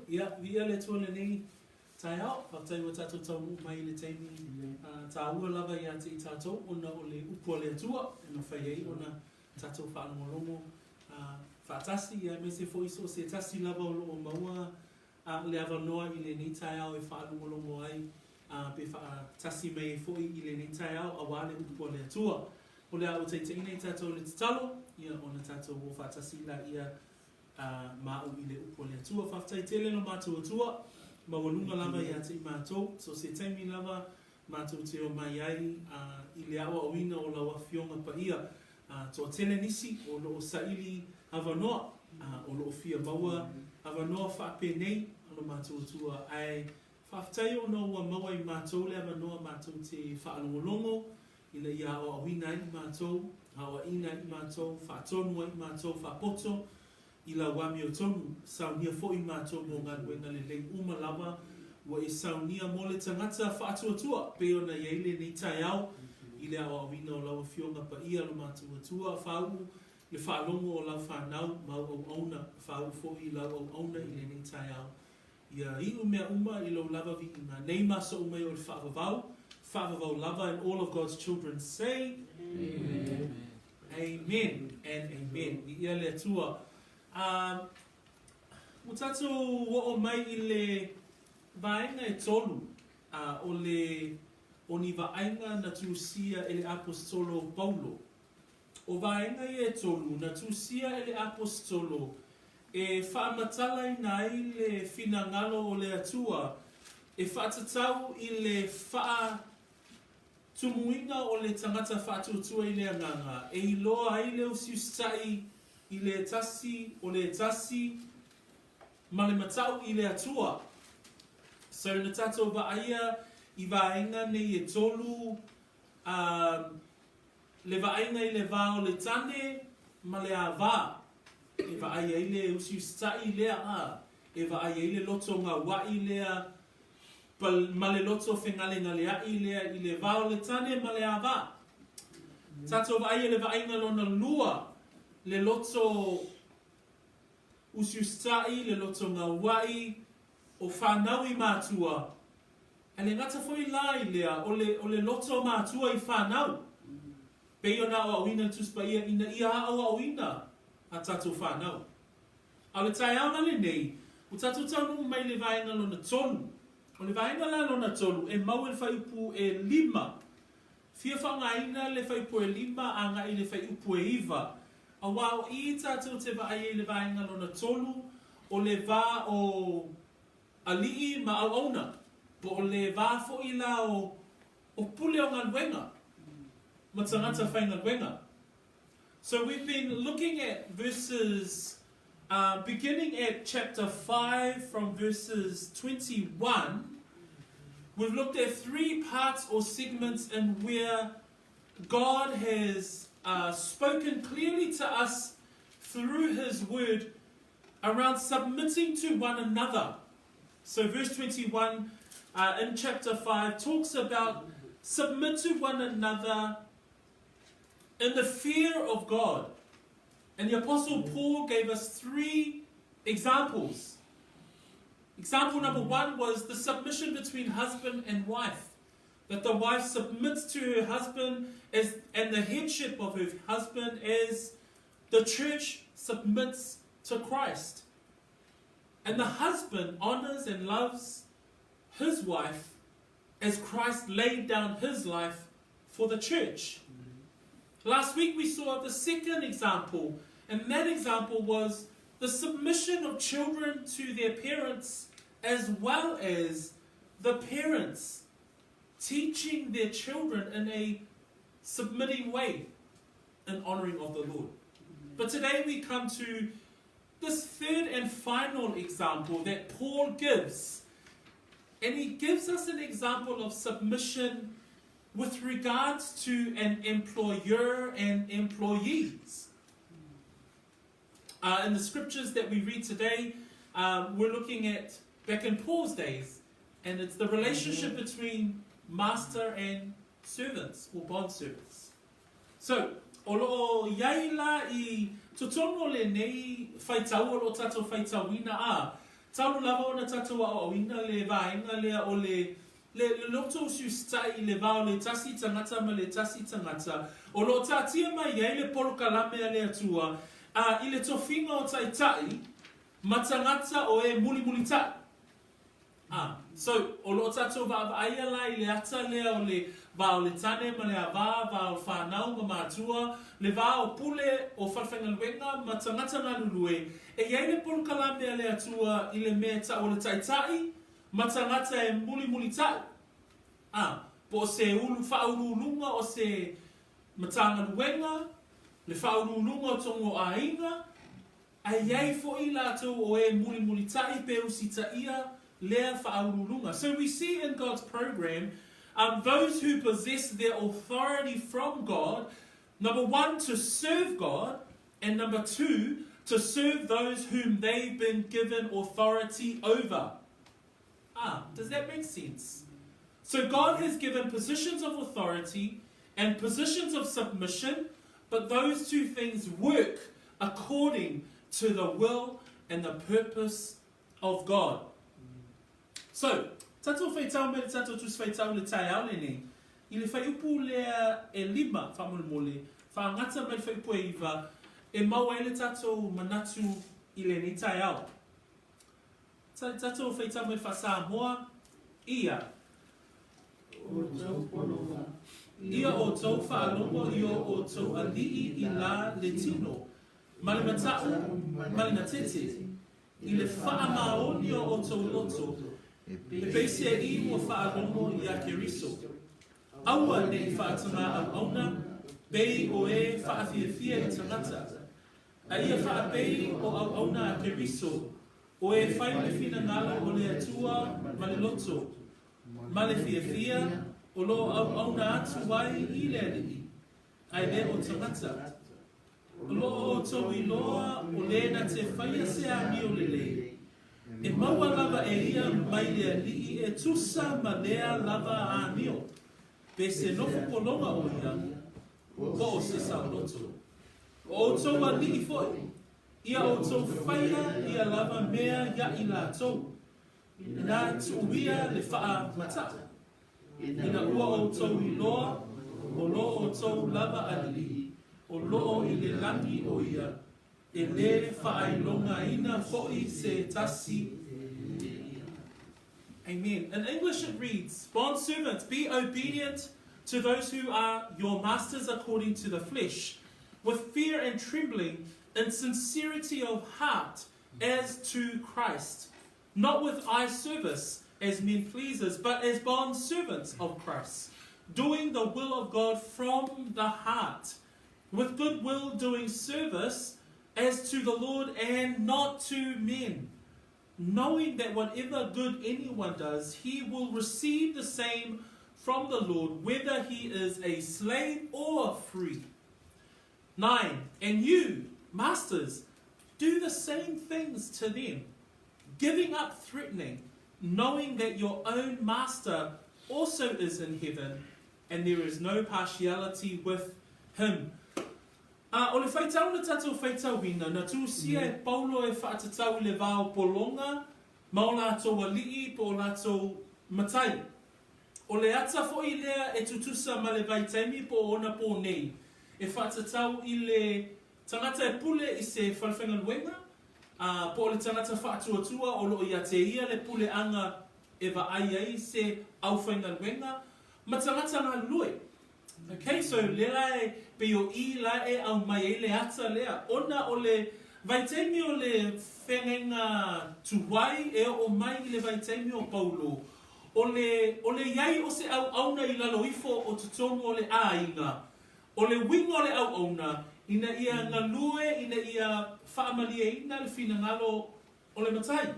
Ia, viia le Atua i lenei taeao. Faafetai ua tatou taunuu mai i le taimi tāua lava ia te i tatou ona o le upu a le Atua e mafai ai ona tatou faalogologo faatasi, ia aemaise foi so o se tasi lava o lo o maua le avanoa i lenei taeao e faalogologo ai pe faatasi mai ai foi i lenei taeao aua le upu a le Atua. O le a ou taitaiina i tatou i le tatalo, ia ona tatou o faatasi laia a ma au i le upu a le Atua. Faafetai tele lo matou Atua, maualuga lava ia te i matou, so o se taimi lava matou te omai ai i le aoaoina o lau Afioga Paia. Toatele nisi o lo o saili avanoa, o lo o fia maua avanoa faapenei lo matou Atua, ae faafetai ona ua maua i matou le avanoa matou te faalogologo ina ia aoaoina ai i matou, aoaiina ai i matou, faatonu ai i matou, faapoto i lau amiotonu, saunia foi i matou mo galuega lelei uma lava ua e saunia mo le tagata faatuatua, pei ona i ai lenei taeao i le aoaoina o lau Afioga Paia lo matou Atua, faauu le faalogo o lau fanau ma au auauna, faauu foi i lau auauna i lenei taeao. Ia iu mea uma i lou lava viiga nei ma sou mai o le faavavau, faavavau lava and all of God's children say Amen. Amen and amen. Viia le Atua. Um, ua tatou oo mai i le vaega e tolu uh, o le o ni vaaiga na tusia e le Aposetolo Paulo. O vaega ia e tolu na tusia e le Aposetolo e faamatalaina ai le finagalo o le Atua e faatatau i le faatumuina o le tagata faatuatua i le agaga, e iloa ai le usiusitai i le tasi o le tasi ma le matau i le Atua. So na tatou vaaia i vaega nei e tolu, a Le vaaiga i le va o le tane ma le ava, e vaai ai le usiusitai lea a, e vaai ai le loto gauaʻi lea ma le loto fegalegaleaʻi lea i le va o le tane ma le ava. Tatou vaai i le vaaiga lona lua, le loto usiusitai, le loto gauaʻi, o fanau i matua, Ae le gata foi la i lea, o le, o le loto matua i fanau. Pei ona aoaoina le Tusi Paia ina ia aoaoina a tatou fanau. A o le taeao la lenei, ua tatou taunuu mai i le vaega lona tolu. O le vaega la lona tolu, e mau i le fuaiupu e lima. Fia faaaogaina le fuaiupu e lima agai i le fuaiupu e iva, aua o i tatou te vaai ai i le vaega lona tolu, o le va o Alii ma auauna, po o le va foi la o o pule o galuega ma tagata faigaluega. So we've been looking at verses uh, beginning at chapter 5 from verses 21. We've looked at three parts or segments in where God has uh, spoken clearly to us through His Word around submitting to one another. So, verse 21 uh, in chapter 5 talks about submit to one another in the fear of God. And the Apostle Paul gave us three examples. Example number one was the submission between husband and wife. That the wife submits to her husband as, and the headship of her husband as the church submits to Christ. And the husband honors and loves his wife as Christ laid down his life for the church. Last week we saw the second example, and that example was the submission of children to their parents as well as the parents teaching their children in a submitting way in honoring of the Lord. But today we come to this third and final example that Paul gives. And he gives us an example of submission with regards to an employer and employees. Uh, in the scriptures that we read today, um, we're looking at back in Paul's days, and it's the relationship between master and servants or bond servants. So, o lo o i ai la i totonu o lenei faitau o lo o tatou faitauina a. Talu lava ona tatou aoaoina le vaega lea o le, le, le loto usiusitai i le va o le tasi tagata ma le tasi tagata, o lo o taatia mai ai le polokalame a le Atua, a, i le tofiga o taitai ma tagata o e mulimulitai. A, so, o lo o tatou vaavaaia la i le ata lea o le va o le tane ma le ava, va o fanau ma matua, le va o pule o falefaigaluega ma tagata galulue, e i ai le polokalame a le Atua i le mea e tau o le taitai ma tagata e mulimulitai. A, po o se ulu, faauluuluga o se Matagaluega, le faauluuluga o tonu o aiga, Ae i ai foi latou o e mulimulitai pe usitaia lea faauluuluga. So we see in God's program um, those who possess their authority from God, number one, to serve God, and number two, to serve those whom they've been given authority over. Ah, does that make sense? So God has given positions of authority and positions of submission, but those two things work according to the will and the purpose of God. So, tatou faitau mai le tatou Tusi Faitau i le taeao lenei, i le fuaiupu lea e lima faamolemole, faagata mai le fuaiupu e iva, e maua ai le tatou manatu i lenei taeao. Tatou faitau mai le faa-Samoa, Ia. Outou pononga. Ia outou faalogo i o outou alii i la le tino, ma le mata'u ma le gatete, i le faamaoni o outou loto, e peiseai ua faalogo iā Keriso. Aua ne i faatagā auauna, pei o e faafiafia i tagata, A ia faapei o auauna a Keriso, o e fai le finagalo o le Atua ma le loto, ma le fiafia, o lo o auauna atu ai i le Alii, ae le o tagata. O lo o outou iloa o le na te faia se amio lelei, e maua lava e ia mai le Alii e tusa ma lea lava amio, pe se nofo pologa o ia, po o se saoloto. O outou alii foi, ia outou faia ia lava mea ia i latou, ina tuuia le faamata'u, ina ua outou iloa o lo outou lava alii o lo o i le lagi o ia, e le faailogaina foi se tasi e ia. Amen. In English it reads, Bond servants, be obedient to those who are your masters according to the flesh, with fear and trembling, in sincerity of heart, as to Christ, not with eye service as men pleasers, but as bond servants of Christ, doing the will of God from the heart, with good will doing service as to the Lord and not to men, knowing that whatever good anyone does, he will receive the same from the Lord, whether he is a slave or free. 9. And you, masters, do the same things to them, giving up threatening, knowing that your own master also is in heaven, and there is no partiality with him. A, o le faitau na tatou faitauina, na tusia e Paulo e faatatau i le va o Pologa ma o latou alii po o latou matai. O le ata foi lea e tutusa ma le vaitaimi po o ona pō nei, e faatatau i le tagata e pule i se falefaigaluega, ā, po o le tagata faatuatua o lo o ia te ia le puleaga e vaai ai se aufaigaluega ma tagata galulue. Okay, so lea la e pei o i la e aumai ai le ata lea, ona o le vaitaimi o le feagaiga tuai e oo mai i le vaitaimi o Paulo, o le, o le i ai o se auauna i lalo ifo o totonu o le aiga, o le uiga o le auauna, ina ia galue, ina ia faamalieina le finagalo o le matai.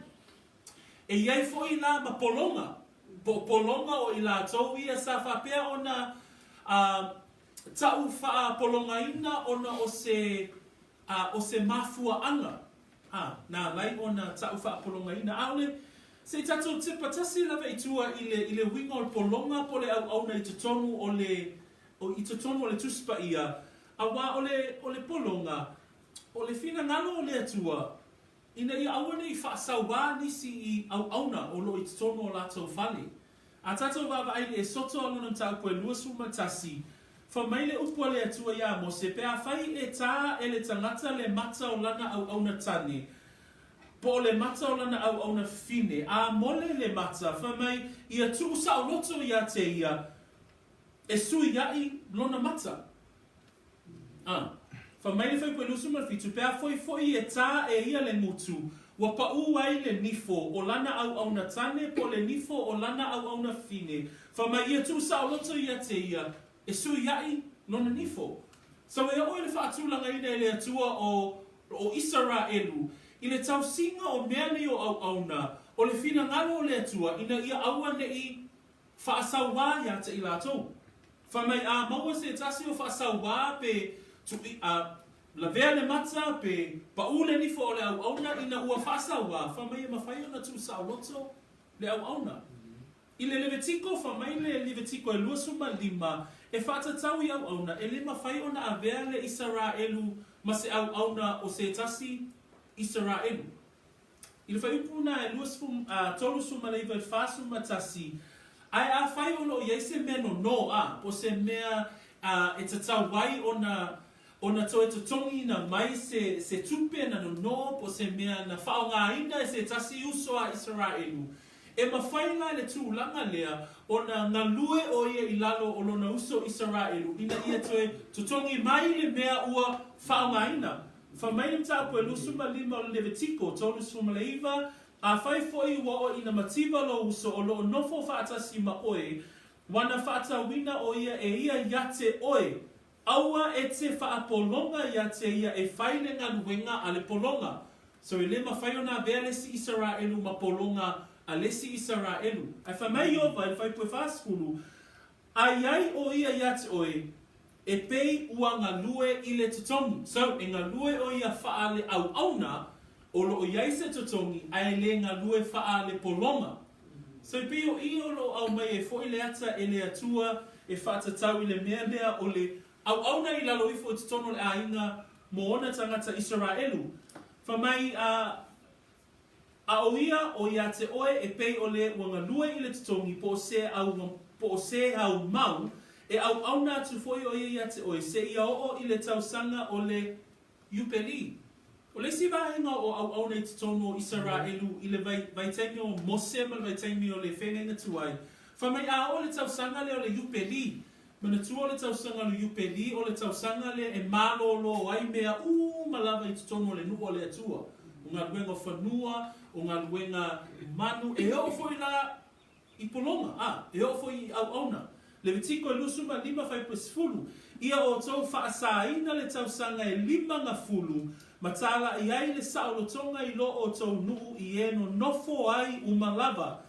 E i ai foi la ma pologa, po o pologa o i latou ia sa faapea ona ta'u faapologaina ona o se, o se mafuaaga, a, na alai ona ta'u faapologaina. A'ole, se i tatou tipa tasi lava i tua i le, i le uiga o le pologa po o le auauna i totonu o le, i totonu o le Tusi Paia, auā o le, o le pologa, o le finagalo o le Atua. ina ia aua ne i faasauā nisi i auauna o lo o i totonu o latou fale. A tatou vaavaai i le Esoto a lona mataupu e 21, Fai mai le upu a le Atua iā Mose, Pe afai e tā e le tagata le mata o lana auauna tane, po o le mata o lana auauna fine, a mole le mata, fai mai, ia tuu saoloto iā te ia, e suiaʻi lona mata. A. Fai mai le Fuaiupu e 27, Pe afoi foi e tā e ia le gutu, ua paʻū ai le nifo o lana auauna tane po o le nifo o lana auauna fine, fai mai ia tuu saoloto ia te ia, e suiaʻi lona nifo. So e oo i le faatulagaina e le Atua o o Isaraelu i le tausiga o mea nei o auauna, o le finagalo o le Atua ina ia aua neʻi Faasauā iā te i latou. Fai mai a maua se tasi o faasauā pe tuʻi a lavea le mata pe paʻū le nifo o le auauna ina ua faasauā, fai mai e mafai ona tuu saoloto le auauna. I le Levitiko, fai mai le Levitiko e 25, e faatatau i auauna, e le mafai ona avea le Isaraelu ma se auauna o se tasi Isaraelu. I le fuaiupu na e 20, a, 39 i le 41, ae afai o lo o i ai se mea nonō, a, po o se mea, a, e tatau ai ona, ona toe totogiina mai se, se tupe na nonō, po o se mea na faaaogaina e se tasi uso a Isaraelu, e mafai la le tulaga lea ona galue ʻo ia i lalo o lona uso Isaraelu ina ia toe totogi mai le mea ua faaaogaina. Fai mai le mataupu e 25 o le Levitiko 39, Afai foi ua oo ina mativa lou uso o lo o nofo faatasi ma oe, ua na faatauina o ia e ia ia te oe, aua e te faapologa ia te ia e fai le galuega a le pologa. So e le mafai ona avea le isi Isaraelu ma pologa a le isi Isaraelu. Ae fai mai Ieova i le fuaiupu e 40, A i ai ʻo ia iā te ʻoe, e pei ua galue i le totogi. So, e galue ʻo ia faale-auauna o lo o i ai se totogi a e le galue faale-pologa. So, e pei o i o lo o aumai ai foi le ata e le Atua e faatatau i le mea lea o le auauna i lalo ifo i totonu o le aiga mo ona tagata Isaraelu. Fai mai a A ʻo ia, ʻo iā te ʻoe e pei o le ua galue i le totogi po o se au, po o se au mau, e ʻauʻauna atu foi ʻo ia iā te ʻoe, seia oo i le tausaga o le Iupelī. O le isi vaega o ʻauʻauna i totonu o Isaraelu i le vai, vaitaimi o Mose ma le vaitaimi o le Feagaiga Tuai, fai mai a oo le tausaga lea o le Iupelī, Manatua o le tausaga o le Iupelī o le tausaga lea e malōlō ai mea uma lava i totonu o le nuu o le Atua, o galuega o fanua, o galuega manu, e oo foi la i pologa, a, e oo foi i auauna. Levitiko e 25 fuaiupu e 10, Ia outou faasāina le tausaga e 50 ma tālaʻi ai le saolotoga i lo outou nuu i e nonofo ai uma lava,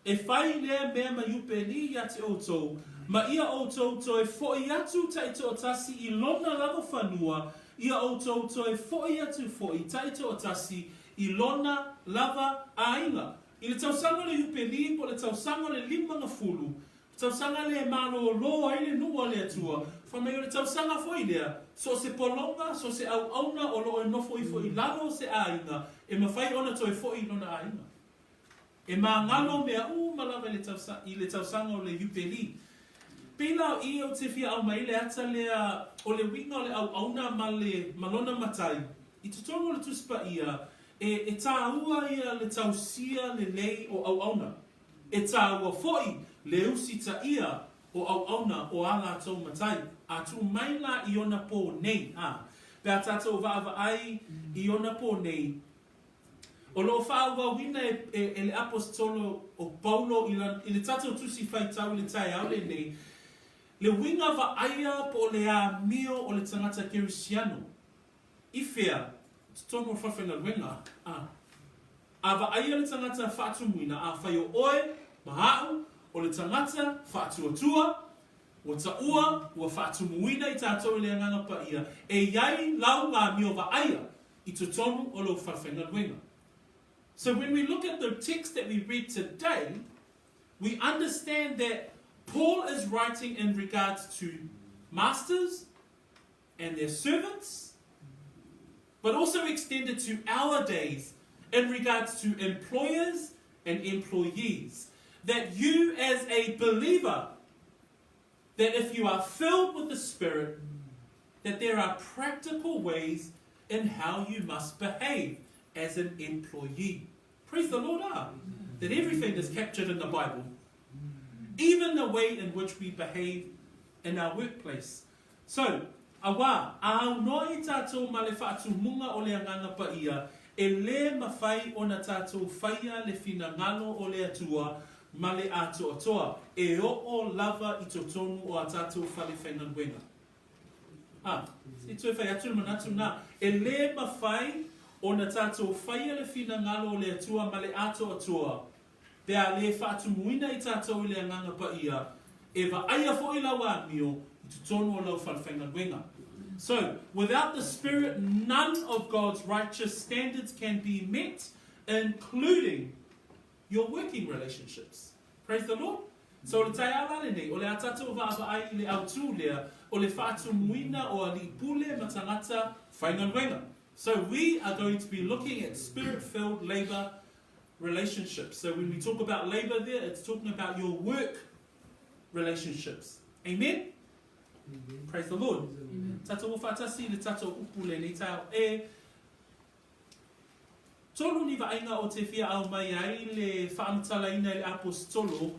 E fai lea mea ma Iupeli ia te outou, ma ia outou toe foi atu taitoatasi i lona lava fanua, ia outou toe foi atu foi taitoatasi i lona lava aiga. I le tausaga o le Iupeli po o le tausaga o le 50, tausaga lea e malōlō ai le nuu a le Atua, fai mai o le tausaga foi lea, so o se pologa, so o se auauna o lo o e nofo ifo i lalo o se aiga, e mafai ona toe foi i lona aiga. E magalo mea uma lava i le tausaga, i le tausaga o le Iupeli. Pei la o i ou te fia aumai le ata lea o le uiga o le auauna ma le, ma lona matai, i totonu o le Tusi Paia, e, e tāua ia le tausia lelei o auauna. E tāua foi le usitaia o auauna o ā latou matai. A tū mai la i ona pō nei, ā, pe a tātou vaavaai i ona pō nei, O lo o faaauauina e, e, e le Aposetolo o Paulo i, la, i le tatou tusi faitau i le taeao lenei, le uiga vaaia po o le amio o le tagata Kerisiano. I whea? I totonu o le falefaigaluega. A. A vaaia le tagata faatumuina, afai o oe ma a'u o le tagata faatuatua, ua taua, ua faatumuina i tatou i le Agaga Paia, e i ai lau amio vaaia i totonu o lou falefaigaluega. So when we look at the text that we read today, we understand that Paul is writing in regards to masters and their servants, but also extended to our days in regards to employers and employees. That you as a believer, that if you are filled with the Spirit, that there are practical ways in how you must behave as an employee. Praise the Lord, ah, that everything is captured in the Bible. Even the way in which we behave in our workplace. So, auā, āu noa i tātou ma le faatumuga o le Agaga Paia, e lē mawhai ona tātou whaia le finagalo o le Atua ma le ātoatoa, e oo lava i totonu o a tātou fale faigaluega. Ā, se i toe whai atu le manatu nā, e lē mawhai ona tātou whaia le finagalo o le Atua ma le ātoatoa, Pe a lē faatumuina i tātou i le Agaga Paia, e vaaia foʻi lau amio i totonu o lau falefaigaluega. So, without the Spirit none of God's righteous standards can be met, including your working relationships. Praise the Lord. So, o le taeao la lenei, o le a tātou vaavaai i le autū lea o le faatumuina o alii pule ma tagata faigaluega. So, we are going to be looking at Spirit-filled labour relationships. So when we talk about labor there, it's talking about your work relationships. Amen? Amen. Praise the Lord. Amen. Tatou o whaatasi le tatou upu le nei tau e tolu ni vaaiga o te fia au mai ai le whaamatalaina i le apostolo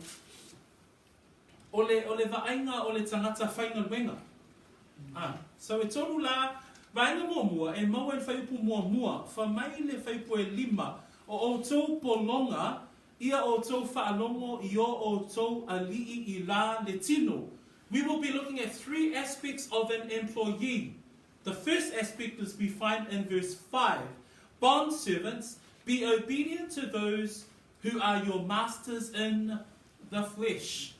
o le, o le vaaiga o le tagata faigaluega. Ā, so e tolu la, vaega muamua, e maua i le fuaiupu muamua, fa mai le fuaiupu e lima, o outou pologa, ia outou faalogo i o outou alii i la le tino. We will be looking at three aspects of an employee. The first aspect is we find in verse 5. Bond servants, be obedient to those who are your masters in the flesh.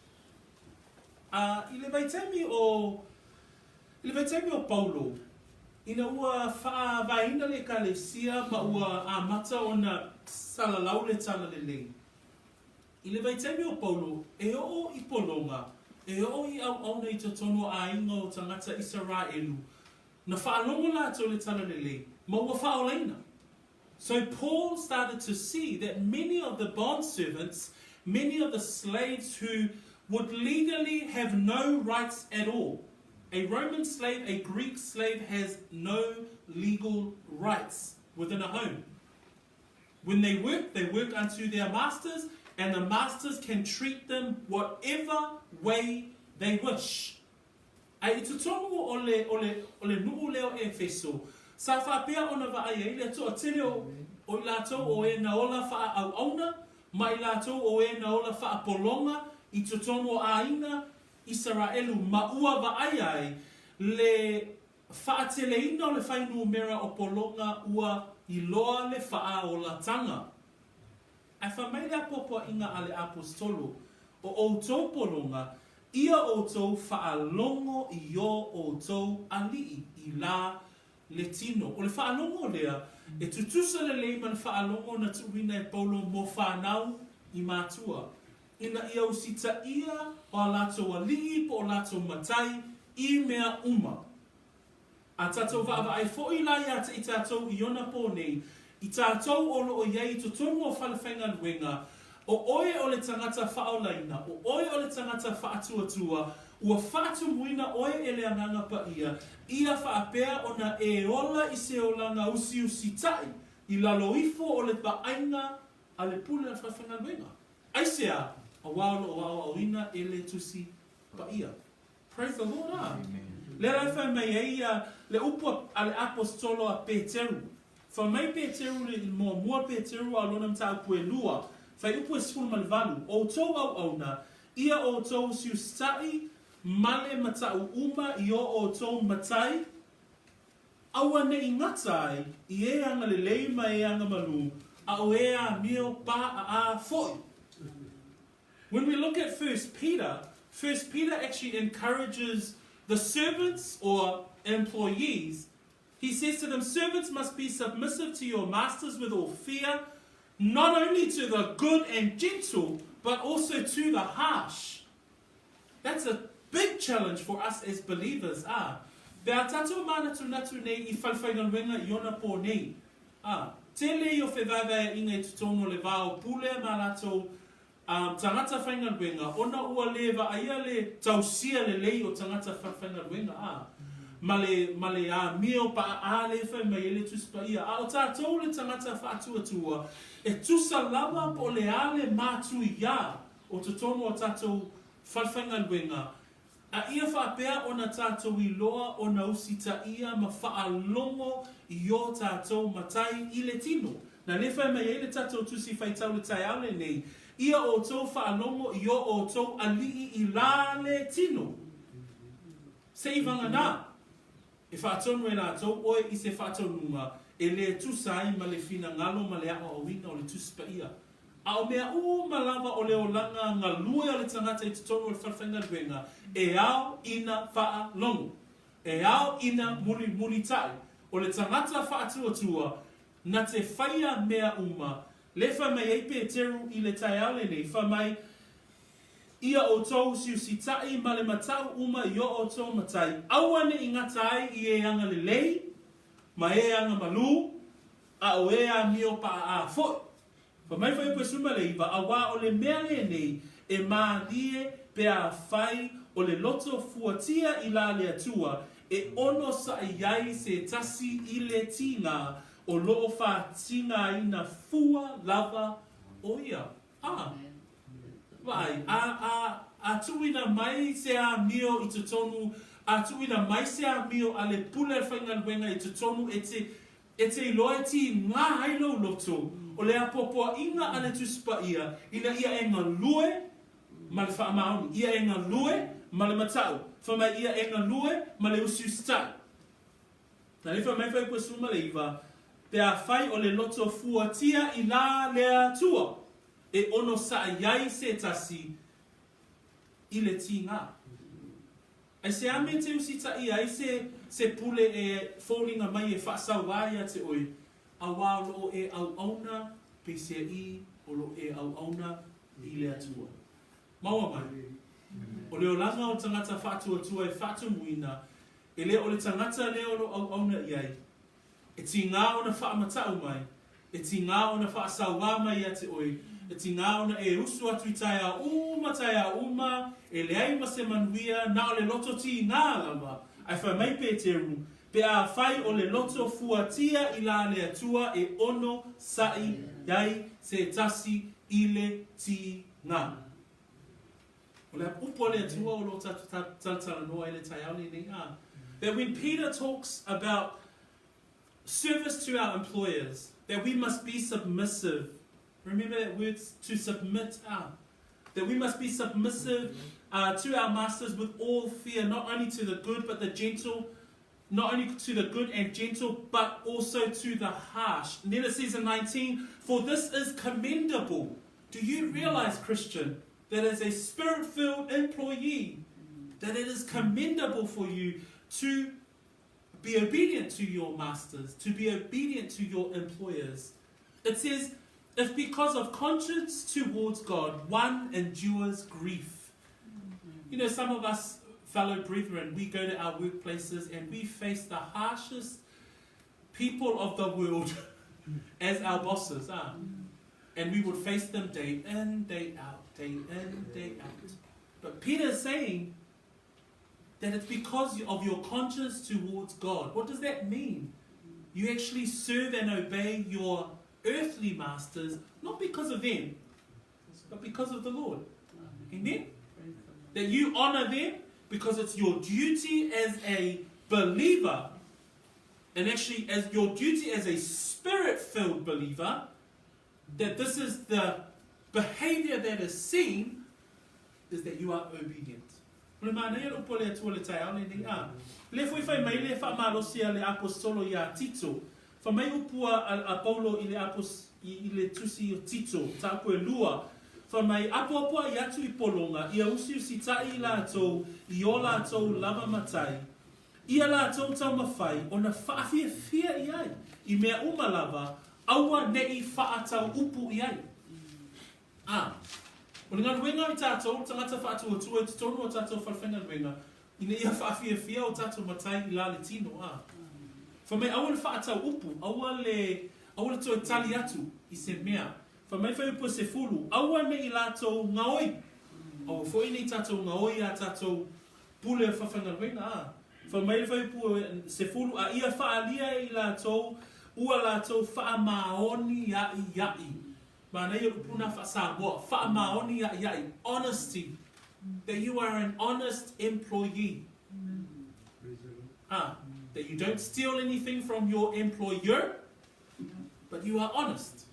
Ā, i le vaitaimi o, i le vaitaimi o Paulo, ina ua whaavaeina le Ekalesia ma ua amata ona salalau le Talalelei. I le vaitaimi o Paulo, e oo i Pologa, e oo i auauna i totonu o aiga o tagata Isaraelu, na whaalongo lātou le Talalelei, ma ua whaolaina. So Paul started to see that many of the bondservants, many of the slaves who would legally have no rights at all. A Roman slave, a Greek slave has no legal rights within a home. When they work, they work unto their masters, and the masters can treat them whatever way they wish. A i totonu o le, o le, o le nuu lea o Efeso, sa faapea ona vaai ai le toatele o, o i latou o e na ola faaauauna, ma i latou o e na ola faapologa i totonu o aiga Isaraelu ma ua vaai ai le faateleina o le fuainumera o pologa ua iloa le faaolatanga. Ae fai mai le apoapoaiga a le Aposetolo, O outou pologa, ia outou faalogo i o outou alii i la le tino. O le faalogo lea, e tutusa lelei ma le faalogo na tuuina e Paulo mo fanau i matua, ina ia usitaia o a latou alii po o latou matai i mea uma. A tatou vaavaai foʻi la iā te i tatou i ona pō nei, i tatou o loo i ai i totonu o fale faigaluega, o oe o le tagata faaolaina, o oe o le tagata faatuatua, ua faatumuina oe e le Agaga Paia, ia faapea ona e ola i se olaga usiusitaʻi i lalo ifo o le vaaiga a le pule a le fale faigaluega. Aisea? Auā o loo aoaoina e le Tusi Paia. Praise the Lord, ā. Lea la e fai mai ai ia le upu a le Aposetolo a Peteru. Fai mai Peteru i le muamua Peteru a o lona mataupu e lua, fuaiupu e 18, Outou auauna, ia outou usiusitaʻi ma le mataʻu uma i o outou matai, aua ne i gata ai i e agalelei ma e agamalū, a o e amio paʻaʻā foʻi. When we look at First Peter, First Peter actually encourages the servants or employees. He says to them, Servants must be submissive to your masters with all fear, not only to the good and gentle, but also to the harsh. That's a big challenge for us as believers, ah. Pe a tatou manatunatu nei i whaiwhaigaluega i ona pō nei, ah. Tele ia o fevaevaeaiga i totonu o le va o pule ma latou a tagata faigaluega ona ua le vaaia le tausia lelei o tagata faigaluega a ma le ma le amio paaa lea e fai mai ai le Tusi Paia. A o tatou le tagata faatuatua, e tusa lava po o le a le matuia o totonu o tatou falefaigaluega, A ia faapea ona tatou iloa ona usitaia ma faalogo i o tatou matai i le tino. Na le fai mai ai le tatou Tusi Faitau le taeao lenei, Ia outou faalogo i o outou alii i la le tino. Seivagana, e faatonu e latou oe i se faatonuga e le tusa ai ma le finagalo ma le aoaoina o le Tusi Paia. A o mea uma lava o le olaga galue o le tagata i totonu o le falefaigaluega, e ao ina faalogo. E ao ina mulimulitai. O le tagata faatuatua, na te whaia mea uma, le fai mai ai Peteru i le taeao lenei, fai mai, Ia outou usiusitaʻi ma le mataʻu uma i o outou matai, aua ne i gata ai i e agalelei ma e agamalū, a o e amio paʻaʻā foi. Fai mai Fuaiupu 19, Auā o le mea lenei e mālie pe afai o le loto fuatia i la le Atua e onosaʻi ai se tasi i le tigā o loo faatigaina fua lava o ia. A. Vaai, a, a, a tuuina mai se amio i totonu, a tuuina mai se amio a le pule a le faigaluega i totonu e te, e te iloa e tigā ai lou loto, o le apoapoaiga a le Tusi Paia, ina ia e galue ma le faamaoni, ia e galue ma le mataʻu, fai mai ia e galue ma le usiusitai. Na le fai mai Fuaiupu 19, Pe afai o le loto fuatia i la le Atua e onosaʻi ai se tasi i le tigā. Aisea me te usitaʻi ai se se pule e foliga mai e faasauā ia te oe, auā o loo e auauna peiseaʻi o loo e auauna i le Atua. Maua mai. O le olaga o tagata faatuatua e faatumuina, e le o le tagata lea o lo auauna i ai, e tigā ona faamataʻu mai, e tigā ona faasauā mai ia te oe, e tigā ona e usu atu i taeao uma taeao uma, e leai ma se manuia, na o le loto tigā lava. Ae fai mai Peteru, Pe afai o le loto fuatia i la le Atua e onosaʻi ai se tasi i le tigā. O le upu a le Atua o lo tatou talatalanoa ai le taeao lenei, a. That when Peter talks about service to our employers, that we must be submissive. Remember that word, to submit, ah. That we must be submissive to our masters with all fear, not only to the good but the gentle, not only to the good and gentle, but also to the harsh. And then it says in 19, for this is commendable. Do you realize, Christian, that as a spirit-filled employee, that it is commendable for you to be obedient to your masters, to be obedient to your employers? It says, if because of conscience towards God, one endures grief. You know, some of us fellow brethren, we go to our workplaces and we face the harshest people of the world as our bosses are. And we would face them day in, day out, day in, day out. But Peter is saying that it's because of your conscience towards God. What does that mean? You actually serve and obey your earthly masters, not because of them, but because of the Lord. Amen? That you honor them because it's your duty as a believer, and actually as your duty as a spirit-filled believer, that this is the behavior that is seen, is that you are obedient. O le manaia le upu a le Atua le taeao lenei, a. Le foi fai mai le faamalosi a le aposetolo iā Tito. Fai mai upu a, a Paulo i le apos, i, i le tusi o Tito, mataupu e lua, fai mai, Apoapoaʻi atu i pologa, ia usiusitaʻi i latou i o latou lava matai, ia latou taumafai ona faafiafia i ai i mea uma lava, aua neʻi faatau upu i ai. A, o le galuega i tatou, tagata faatuatua i totonu o tatou falefaigaluega, ina ia faafiafia o tatou matai i la le tino, a. Fai mai, aua le faatau upu, aua le, Aua le toe tali atu i se mea. Fai mai fuaiupu e sefulu, Aua ne i latou gaoi. Aua foi ne i tatou gaoi i a tatou pule o faafaigaluega, a. Fai mai le fuaiupu e sefulu, A ia faaalia e i latou ua latou faamaonia'ia'i. Manaia le upu lena faa-Samoa, faamaonia'ia'i, honesty, that you are an honest employee. A, that you don't steal anything from your employer, but you are honest,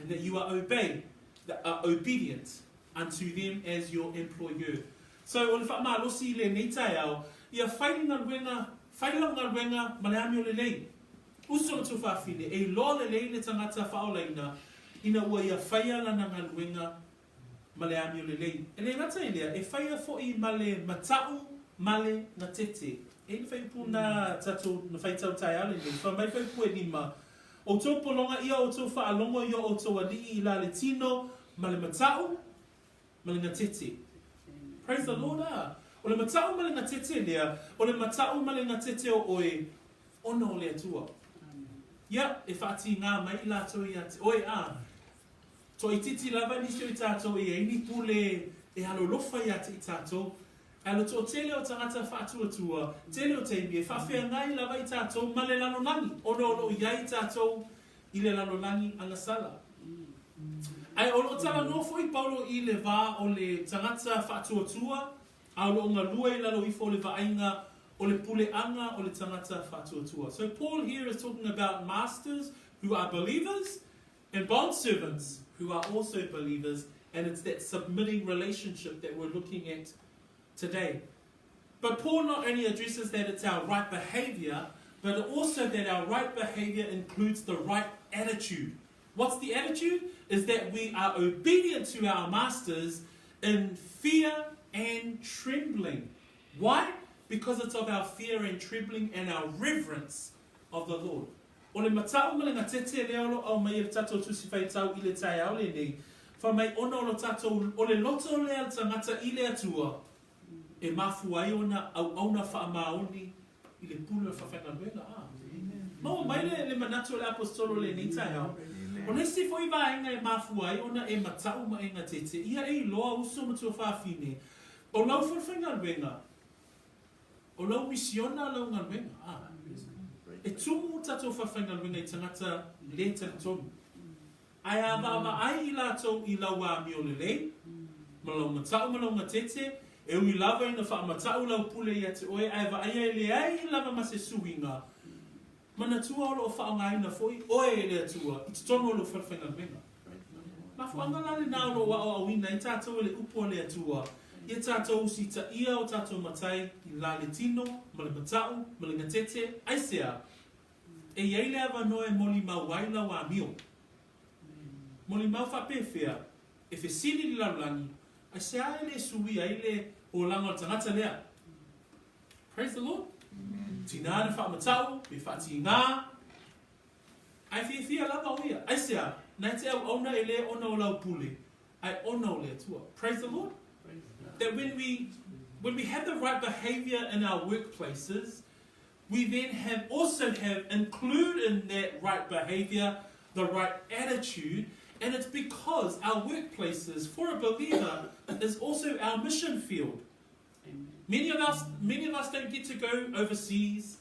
and that you are obey, that are obedient unto them as your employer. So, o le faamalosi i lenei taeao, ia fai le galuega, fai lau galuega ma le amio lelei. Uso le tuafafine, e iloa lelei le tagata faaolaina ina ua ia faia lana galuega ma le amio lelei. E le gata i lea, e faia foi ma le mata'u ma le gatete. E i ai le faaiupu na tatou na faitau taeao lenei, fai mai faaiupu e lima, Outou pologa ia outou faalogo i o outou alii i la le tino ma le mata'u ma le gatete. Praise the Lord, a! O le mata'u ma le gatete lea, o le mata'u ma le gatete o oe ona o le Atua. Ia, e faatīgā mai i latou ia te oe, a! Toaitiiti lava nisi o i tatou e i ai ni pule e alolofa ia te i tatou. Ae o le toatele o tagata faatuatua, tele o taimi e faafeagai lava i tatou ma le lalolagi, ona o lo o i ai i tatou i le lalolagi agasala. Ae o lo o talanoa foi Paulo i le va o le tagata faatuatua a o lo o galue i lalo ifo o le vaaiga o le puleaga o le tagata faatuatua. So Paul here is talking about masters who are believers And bondservants who are also believers, and it's that submitting relationship that we're looking at today. But Paul not only addresses that it's our right behavior, but also that our right behavior includes the right attitude. What's the attitude? Is that we are obedient to our masters in fear and trembling. Why? Because it's of our fear and trembling and our reverence of the Lord. O le mata'u ma le gatete lea o lo aumai e le tatou Tusi Faitau i le taeao lenei, fai mai ona o lo tatou, o le loto lea le tagata i le Atua e mafua ai ona auauna faamaoni i le pule o le faafaigaluega. A. Maua mai le, le manatu o le Aposetolo i lenei taeao. O le isi foi vaega e mafua ai ona e mata'u ma e gatete, ia e iloa uso ma tuafafine, o lau faafaigaluega, O lau misiona lau galuega, ā. E tumu tatou faafaigaluega i tagata le talitonu. Ae a vaavaai i latou i lau amio lelei, ma lau mata'u ma lau gatete, e ui lava ina faamata'u lau pule ia te oe ae vaaia e leai lava ma se suiga, manatua o lo o faaaogaina foi oe e le Atua i totonu o lou falefaigaluega. Mafuaaga la lena o lo o aoaoina ai tatou e le Upu a le Atua, ia tatou usitaia o tatou matai i la le tino, ma le mata'u, ma le gatete, aisea? E i ai le avanoa e molimau ai lau amio. Molimau faapefea, e fesili le lalolagi, aisea e le suia ai le olaga o le tagata lea? Praise the Lord. Tina na faamata'u, pe faatigā, Ae fiafia lava o ia. Aisea? Na e te auauna e le ona o lau pule, ae ona o le Atua. Praise the Lord. That when we, when we have the right behavior in our workplaces, we then have also have include in that right behavior the right attitude, and it's because our workplaces, for a believer, is also our mission field. Many of us, many of us don't get to go overseas,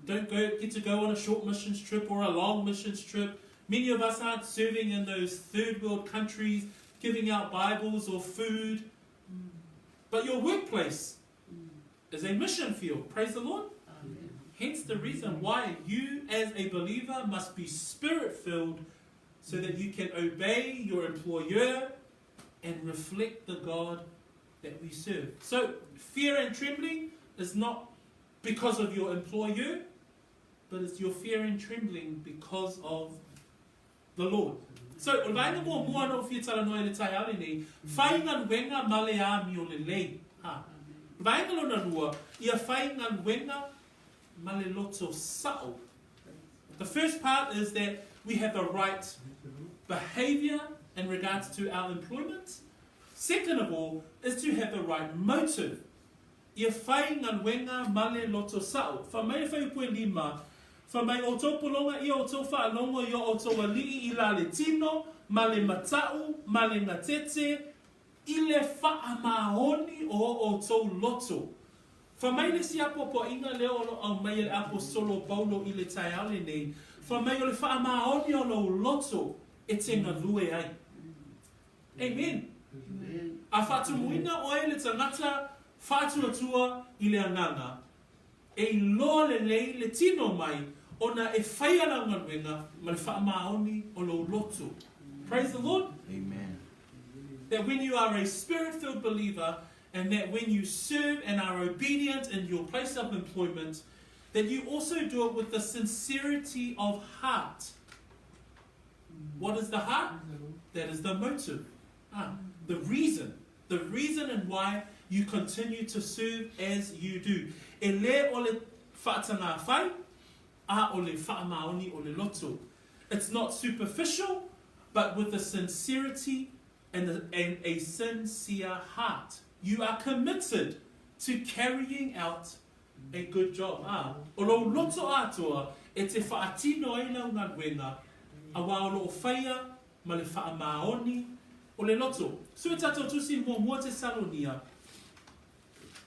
don't go, get to go on a short missions trip or a long missions trip. Many of us aren't serving in those third world countries, giving out Bibles or food. But your workplace is a mission field. Praise the Lord. Amen. Hence the reason why you, as a believer, must be spirit filled so that you can obey your employer and reflect the God that we serve. So, fear and trembling is not because of your employer, but it's your fear and trembling because of the Lord. So, o le vaega muamua na ou fia talanoa i le taeao lenei, whai galuega ma le amio lelei. Ha. O le vaega lona lua, ia whai galuega ma le loto sa'o. The first part is that we have the right behavior in regards to our employment. Second of all is to have the right motive. Ia whai galuega ma le loto sa'o. Fai mai le fuaiupu e lima. Fai mai outou pologa ia outou faalogo i o outou alii i la le tino, ma le mata'u, ma le gatete, i le faamaoni o o outou loto. Fai mai le isi apoapoaiga lea o lo o aumai e le Aposetolo o Paulo i le taeao lenei, fai mai o le faamaoni o lou loto e te galue ai. Amen. A faatumuina oe le tagata faatuatua i le agaga, e iloa lelei le tino mai ona e faia lau galuega ma le faamaoni o lou loto. Praise the Lord. Amen. That when you are a spirit-filled believer and that when you serve and are obedient in your place of employment, that you also do it with the sincerity of heart. What is the heart? That is the motive. Ah, the reason. The reason and why you continue to serve as you do. E le o le whaatangawhai, a o le whaamaoni o le loto. It's not superficial, but with a sincerity and a, and a sincere heart. You are committed to carrying out a good job, ā, o lou loto atoa e te whaatino ai lau galuega, auā o loo whaia ma le whaamaoni o le loto. Sue tatou tusi muamua Tesalonia,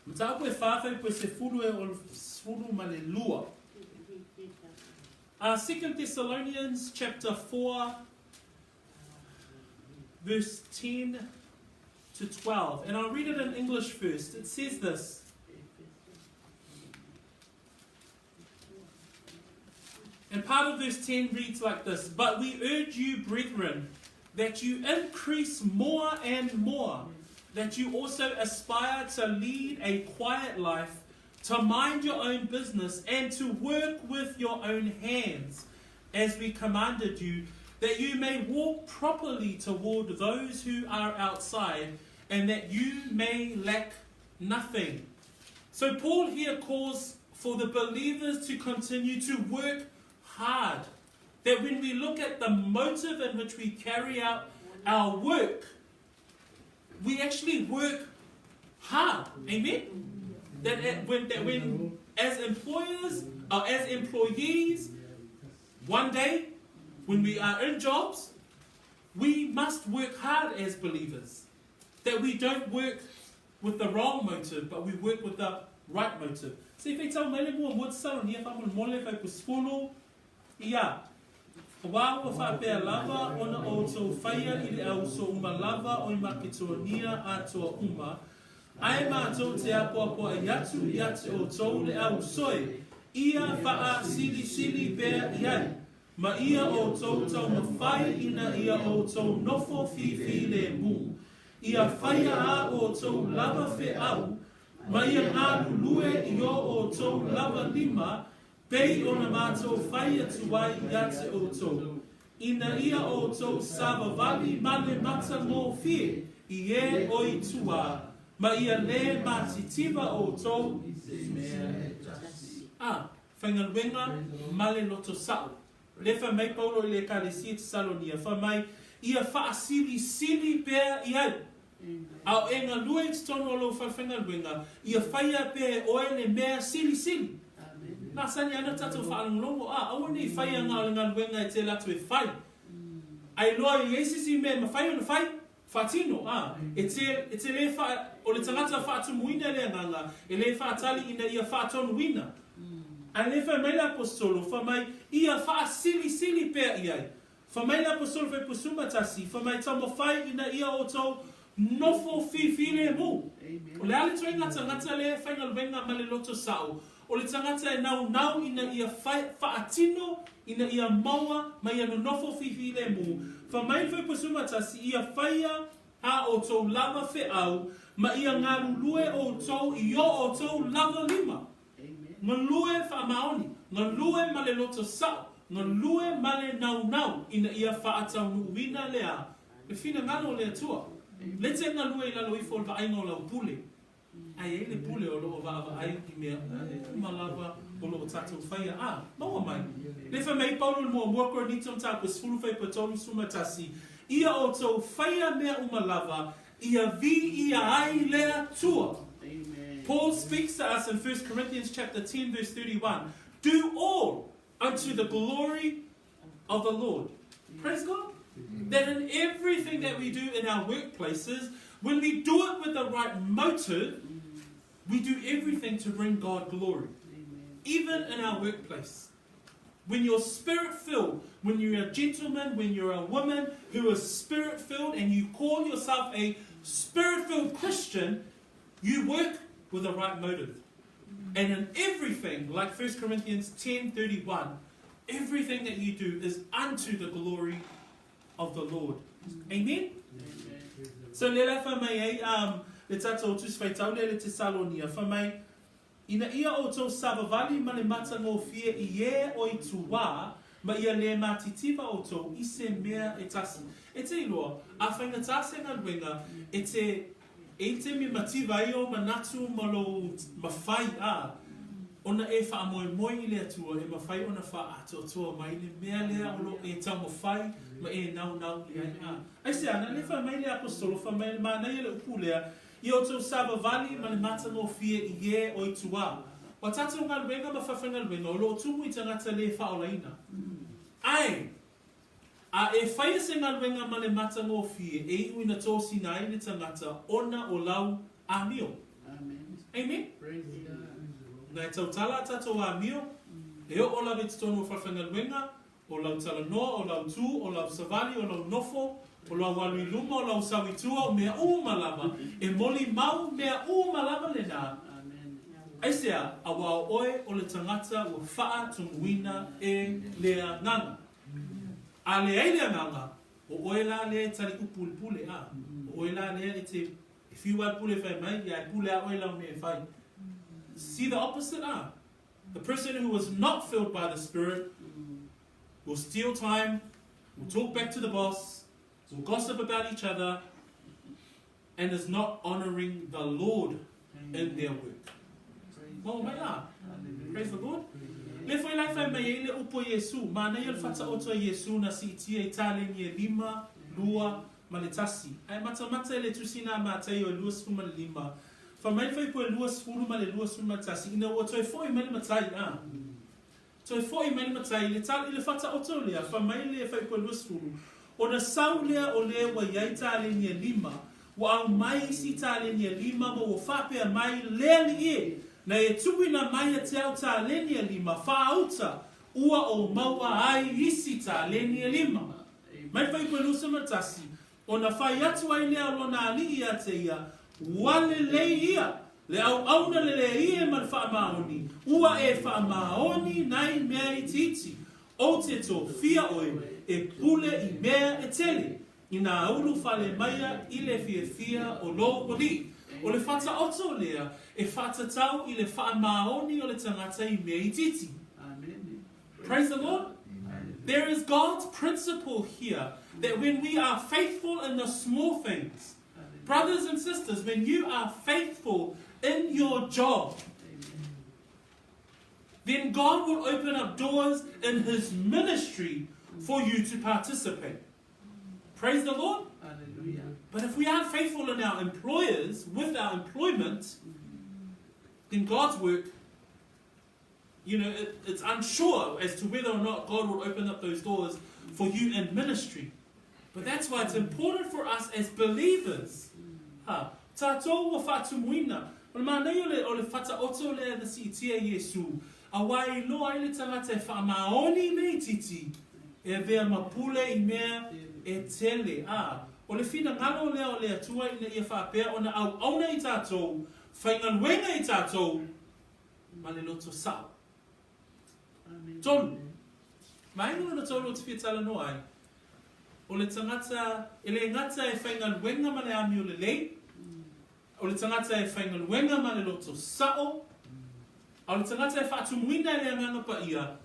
mataupu e wha whai sefulu e o sefulu ma le lua. 2 Thessalonians chapter 4 verse 10 to 12. And I'll read it in English first. It says this. And part of verse 10 reads like this But we urge you, brethren, that you increase more and more, that you also aspire to lead a quiet life, to mind your own business, and to work with your own hands, as we commanded you, that you may walk properly toward those who are outside, and that you may lack nothing. So, Paul here calls for the believers to continue to work hard. That when we look at the motive in which we carry out our work, we actually work hard. Amen? That when, that when as employers or as employees, one day when we are in jobs, we must work hard as believers. That we don't work with the wrong motive, but we work with the right motive. Se i faitau mai le muamua Tesalonia faamolemole fuaiupu sefulu, ia, Auā ua faapea lava ona outou faia i le auso uma lava o i Maketonia atoa uma, ae matou te apoapoai atu ia te outou le auso e ia faasilisili pea i ai, ma ia outou taumafai ina ia outou nofo fifilemu, ia faia a outou lava feau, ma ia galulue i o outou lava lima, pei ona matou fai atu ai ia te outou, ina ia outou savavali ma le matagofie i e o i tua, ma ia lē matitiva outou i se mea e tasi. A, faigaluega ma le loto sa'o. Lea fai mai Paulo i le Ekalesia i Tesalonia, fai mai, Ia faasilisili pea i ai. A o e galue i totonu o lou falefaigaluega, ia faia pea e oe le mea silisili. Masani ana tatou faalogologo, a, aua ne i faia na o le galuega e tele atu e fai. A iloa e i ai se isi mea e mafai ona fai, faatino, a, e te, e te lē faa, o le tagata faatumuina le agaga, e lē faatali ina ia faatonuina. Ae lē fai mai le Aposetolo, fai mai, ia faasilisili pea i ai. Fai mai le Aposetolo Fuaipusuma tasi, fai mai, taumafai ina ia outou nofo fifilemu. O le a le ituaiga tagata lea e faigaluega ma le loto sa'o? O le tagata e naunau ina ia faatino, ina ia maua ma ia nonofo fifilemu. Fai mai le Fuaipusuma tasi, ia faia a outou lava feau ma ia galulue outou i o outou lava lima. Galue faamaoni, galue ma le loto sa'o, galue ma le naunau ina ia faataunuuina le a? Le finagalo o le Atua. Le te galue i lalo ifo o le vaaiga o lau pule, ae i ai le pule o lo o vaavaai i mea uma lava o lo o tatou faia. A, maua mai. Le fai mai Paulo i le muamua Korinito mataupu e sefulu fuaiupu e 31, Ia outou faia mea uma lava, ia viia ai le Atua. Paul speaks to us in 1 Corinthians chapter 10 verse 31, Do all. Unto the glory of the Lord. Praise God. That in everything that we do in our workplaces, when we do it with the right motive, we do everything to bring God glory. Even in our workplace. When you're spirit filled, when you're a gentleman, when you're a woman who is spirit filled and you call yourself a spirit filled Christian, you work with the right motive. And in everything, like 1 Corinthians 10:31, everything that you do is unto the glory of the Lord. Amen? So le la wha mai ai um, le tātou Tusi Faitau lea le Tesalonia, wha mai, Ina ia outou savavali ma le matagofie i e o i tuā, ma ia le matitiva outou i se mea e tasi. E te iloa, a whaingatā se galuega, e te E te me mativa ai ou manatu ma lou mawhai a, ona e whaamoemoe i le Atua e mawhai ona whaatoatoa mai le mea lea o lo e taumawhai ma e naunau i ai a. Aisea, na le whai mai le Apositolo, whai mai le manaia le upu lea, I outou savavali ma le matagofie i e o i tuā. Wa tatou galuega ma whawhaigaluega o lo o tumu i tangata le whaolaina. Ae! A e whaia se galuega ma le matagofie e iu ina tōsina ai le tangata ona o lau amio. Amen. Amen. Praise God. Na e tautala a tatou amio, e oo lava i totonu o whawhaigaluega, o lau talanoa, o lau tū, o lau savali, o lau nofo, o lau alu i luma, o lau sau i tua, o mea uma lava, e molimau mea uma lava lenā. Amen. Aisea, auā o oe o le tagata ua faatumuina e le Agaga. A leai le Agaga, o oe la lea e tali upu i le pule, a, o oe la lea e te, e whiu a le pule e fai mai, ia e pule a oe lau mea e fai. See the opposite, a? The person who is not filled by the Spirit will steal time, will talk back to the boss, will gossip about each other, and is not honoring the Lord in their work. Maua mai la. Praise the Lord. Le foi lai fai mai ai le upu a Iesu, manaia le fataoto a Iesu na siitia i taleni e lima, lua, ma le tasi. Ae matamata i le tusi na a Mataio e 25, fai mai le faipua e 20 ma le 21, ina ua toe foi mai le matai, a. Toe foi mai le matai i le i le fataoto lea, fai mai le faipua e 20, ona sau lea o le ua i ai taleni e lima, ua aumai isi taleni e lima ma ua faapea mai le alii e, na e tuuina mai ia te au taleni e lima, faauta, ua ou maua ai isi taleni e lima. Mai faipua e 21, Ona fai atu ai lea o lona alii ia te ia, Ua lelei ia, le auauna lelei e ma le faamaoni, ua e faamaoni nai mea itiiti, ou te tofia oe e pule i mea e tele, inā ulu fale maia i le fiafia o lou alii. O le fataoto lea e faatatau i le faamaoni o le tagata i mea itiiti. Praise the Lord. There is God's principle here that when we are faithful in the small things, brothers and sisters, when you are faithful in your job, then God will open up doors in His ministry for you to participate. Praise the Lord. Hallelujah. But if we aren't faithful in our employers, with our employment, then God's work you know, it, it's unsure as to whether or not God will open up those doors for you in ministry. But that's why it's important for us as believers. Ha, tātou ua whaatumuina. O le mānei o le, o le whataoto lea na siitia i Iesu, auā e iloa ai le tangata e whaamaoni i mea itiiti, e avea ma pule i mea e tele. Ā, o le finagalo lea o le Atua ina ia faapea ona auauna i tātou, whaigaluega i tātou, ma le loto sao. Tolu. Vaega lona tolu o te fia talanoa ai, o le tagata, e le gata e faigaluega ma le amio lelei, o le tagata e faigaluega ma le loto sao, a o le tagata e faatumuina e le Agaga Paia,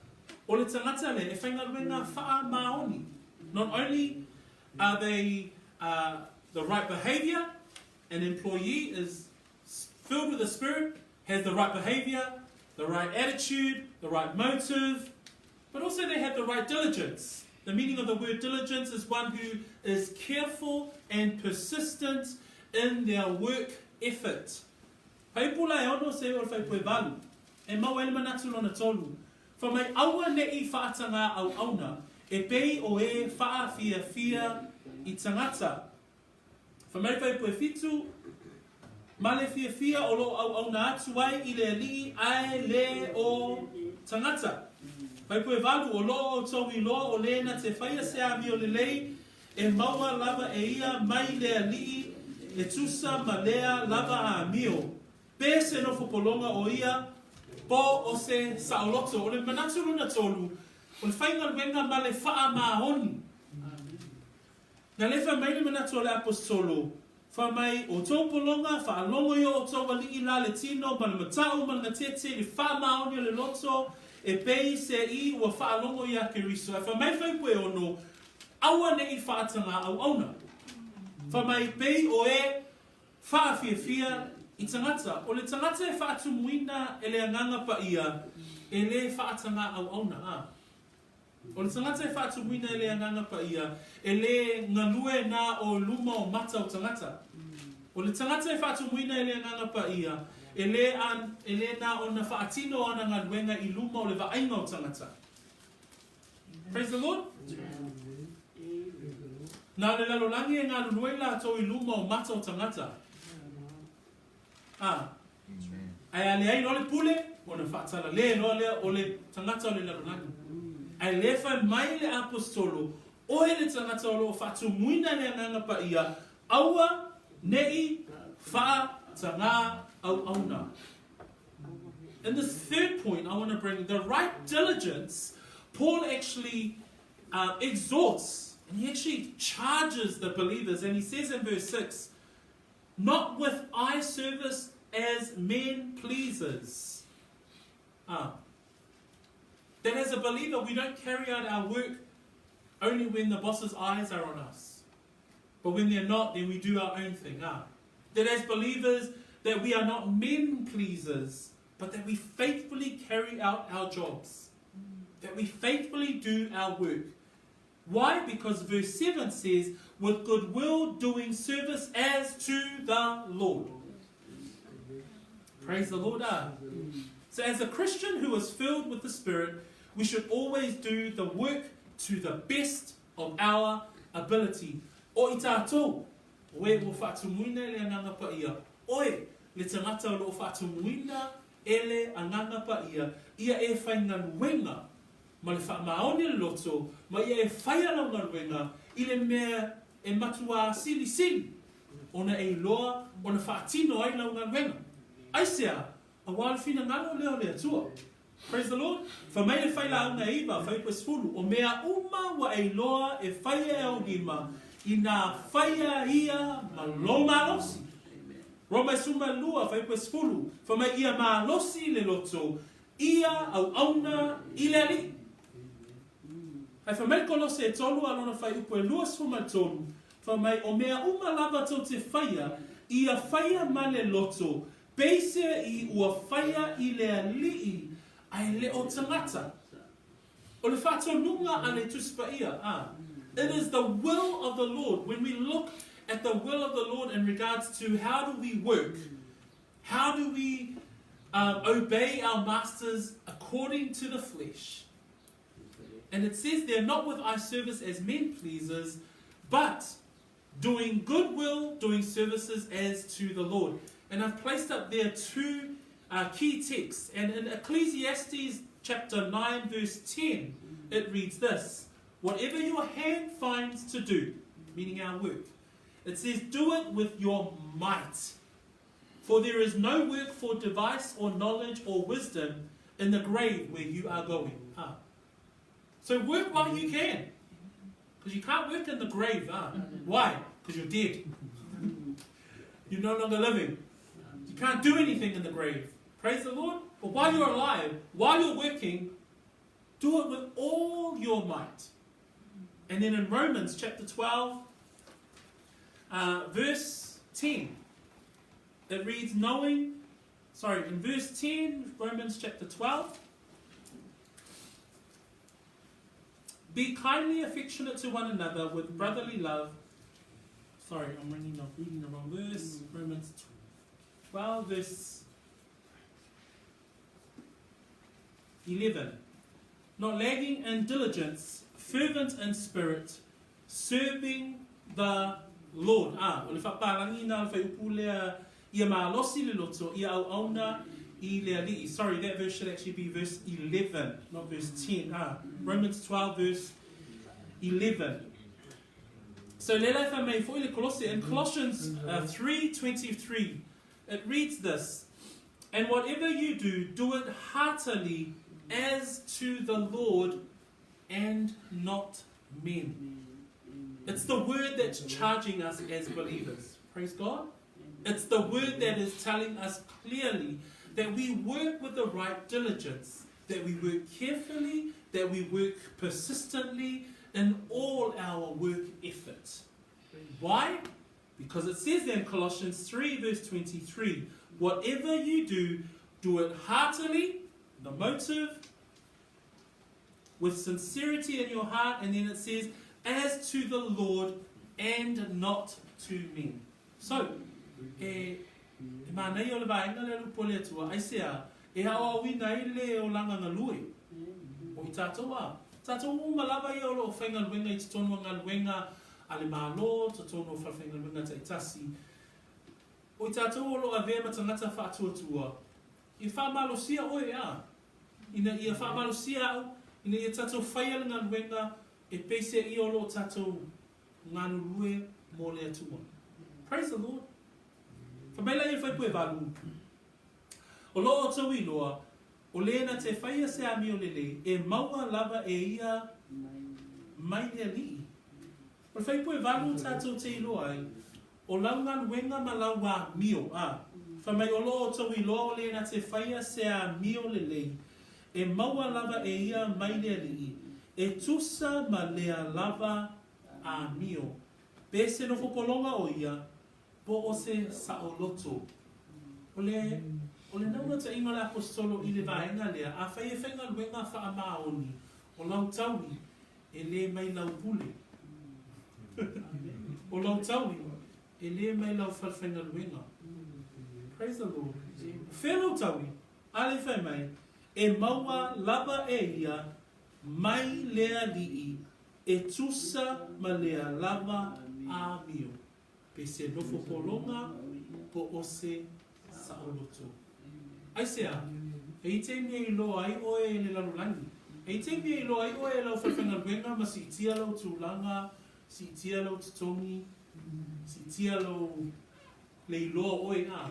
o le tagata lea e faigaluega faamaoni. Not only are they uh, the right behaviour, an employee is filled with the Spirit, has the right behaviour, the right attitude, the right motive, but also they have the right diligence. The meaning of the word diligence is one who is careful and persistent in their work effort. Whaipu la e ono se o le whaipu e valu. E maua ai le manatu lona tolu. Fai mai aua neʻi faatagā auauna, e pei o e faafiafia i tagata. Fai mai fuaiupu e fitu, Ma le fiafia o loo auauna atu ai i le Alii ae le o tagata. Fuaiupu e valu, O loo outou iloa o le na te faia se amio lelei e maua lava e ia mai le Alii e tusa ma lea lava amio. Pe se nofo pologa o ia po o se saoloto. O le manatu lona tolu, o le faigaluega ma le faamaoni. Na le fai mai le manatu o le Aposetolo, Fai mai, Outou pologa, faalogo i o outou alii la le tino ma le matau ma le gatete i le faamaoni o le loto, e pei se i ua faalogo iā Keriso. Ae fai mai fuaiupu e ono, Aua ne i faatagā auauna. Fai mai, Pei o e faafiafia i tagata. O le tagata e faatumuina e le Agaga Paia, e lē faatagā auauna, ā. O le tagata e faatumuina e le Agaga Paia, e lē galue na o luma o mata o tagata. O le tagata e faatumuina e le Agaga Paia, e lē a, e lē na ona faatino ana galuega i luma o le vaaiga o tagata. Praise the Lord. Na o le lalolagi e galulue latou i luma o mata o tagata. A. Ae a leai loa le pule, ona faatalalē loa lea o le tagata o le lalolagi. Ae lē fai mai le Aposetolo, Oe le tagata o lo o faatumuina le Agaga Paia, aua neʻi faatagā auauna. In this third point, I want to bring the right diligence. Paul actually exhorts and he actually charges the believers, and he says in verse 6, Not with eye service as men pleasers. Ah. That as a believer, we don't carry out our work only when the boss's eyes are on us. But when they're not, then we do our own thing. Ah. That as believers, that we are not men pleasers, but that we faithfully carry out our jobs. That we faithfully do our work. Why? Because verse 7 says, with goodwill doing service as to the Lord. Praise the Lord. Ah. So as a Christian who is filled with the Spirit, we should always do the work to the best of our ability. O i tātou, oe ua faatumuina e le Agaga Paia, oe le tagata o loo faatumuina e le Agaga Paia, ia e faigaluega ma le faamaoni o le loto, ma ia e faia lau galuega i le mea e matuā silisili ona e iloa ona faatino ai lau galuega. Aisea? Auā le finagalo lea o le Atua. Praise the Lord. Fai mai le failauga e iva, fuaiupu e sefulu, O mea uma ua e iloa e faia e ou lima, inā faia ia ma lou malosi. Roma e 12, fuaiupu e sefulu, fai mai ia malosi le loto, Ia auauna i le Alii. Ae fai mai Kolose e tolu a lona fuaiupu e 23, fai mai, O mea uma lava tou te faia, ia faia ma le loto, peisea i ua faia i le Alii, ae le o tagata. O le faatonuga a le Tusi Paia, a. It is the will of the Lord. When we look at the will of the Lord in regards to how do we work, How do we um, obey our masters according to the flesh? And it says they're not with eye service as men pleasers, but doing goodwill, doing services as to the Lord. And I've placed up there two key texts. And in Ecclesiastes chapter 9, verse 10, it reads this Whatever your hand finds to do, meaning our work, it says, do it with your might. For there is no work for device or knowledge or wisdom in the grave where you are going. Ah. So work while you can. Because you can't work in the grave. Ah. Why? Because you're dead. You're no longer living. You can't do anything in the grave. Praise the Lord. But while you're alive, while you're working, do it with all your might. And then in Romans chapter 12, verse 10, it reads, knowing, sorry, in verse 10, Romans chapter 12, be kindly affectionate to one another with brotherly love. Sorry, I'm reading the, reading the wrong verse. Romans 12, verse 11. Not lagging in diligence, fervent in spirit, serving the Lord. Ā, o le faapalagi na o le fuaiupu lea, Ia malosi le loto, ia auauna i le Alii. Sorry, that verse should actually be verse 11, not verse 10. Ā, Romans 12 verse 11. So le la e fai mai foi le Kolose, in Colossians 3:23, it reads this, And whatever you do, do it heartily as to the Lord and not men. It's the word that's charging us as believers. Praise God. It's the word that is telling us clearly that we work with the right diligence, that we work carefully, that we work persistently in all our work effort. Why? Because it says there in Colossians 3, verse 23, whatever you do, do it heartily, the motive, with sincerity in your heart, and then it says, as to the Lord and not to men. So, e, e mānaia o le vaega lea le upu a le Atua, aisea, e aoaoina ai le olaga galue o i tātou a. Tātou uma lava ia o lo o faigaluega i totonu o galuega a le Malo, totonu o falefaigaluega taitasi. O i tātou o lo o avea ma tagata faatuatua, ia faamalosia oe a, ina ia faamalosia au, ina ia tātou whaia le galuega e peiseai o lo o tātou galulue mo le Atua. Praise the Lord. Fai mai laia i le fuaiupu e valu, O lo outou iloa, o le na te whaia se amio lelei, e maua lava e ia mai le Alii. O le fuaiupu e valu tatou te iloa ai, o lau galuega ma lau amio, a, fai mai o lo outou iloa o le na te whaia se amio lelei, e maua lava e ia mai le Alii, e tusa ma lea lava amio. Pe se nofo pologa o ia, po o se saoloto. O le, o le naunautaiga o le Aposetolo i le vaega lea, afai e faigaluega faamaoni, o lau taui, e lē mai lau pule. O lau taui, e lē mai lau falefaigaluega. Praise the Lord. O fea lou taui? A le fai mai, e maua lava e ia mai le Alii e tusa ma lea lava amio. Pe se nofo pologa po o se saoloto. Aisea? E i te mea i loa ai oe e le lalolagi. E i te mea i loa ai oe e lau falefaigaluega ma siitia lou tulaga, siitia lou totogi, siitia lou le iloa o oe, a.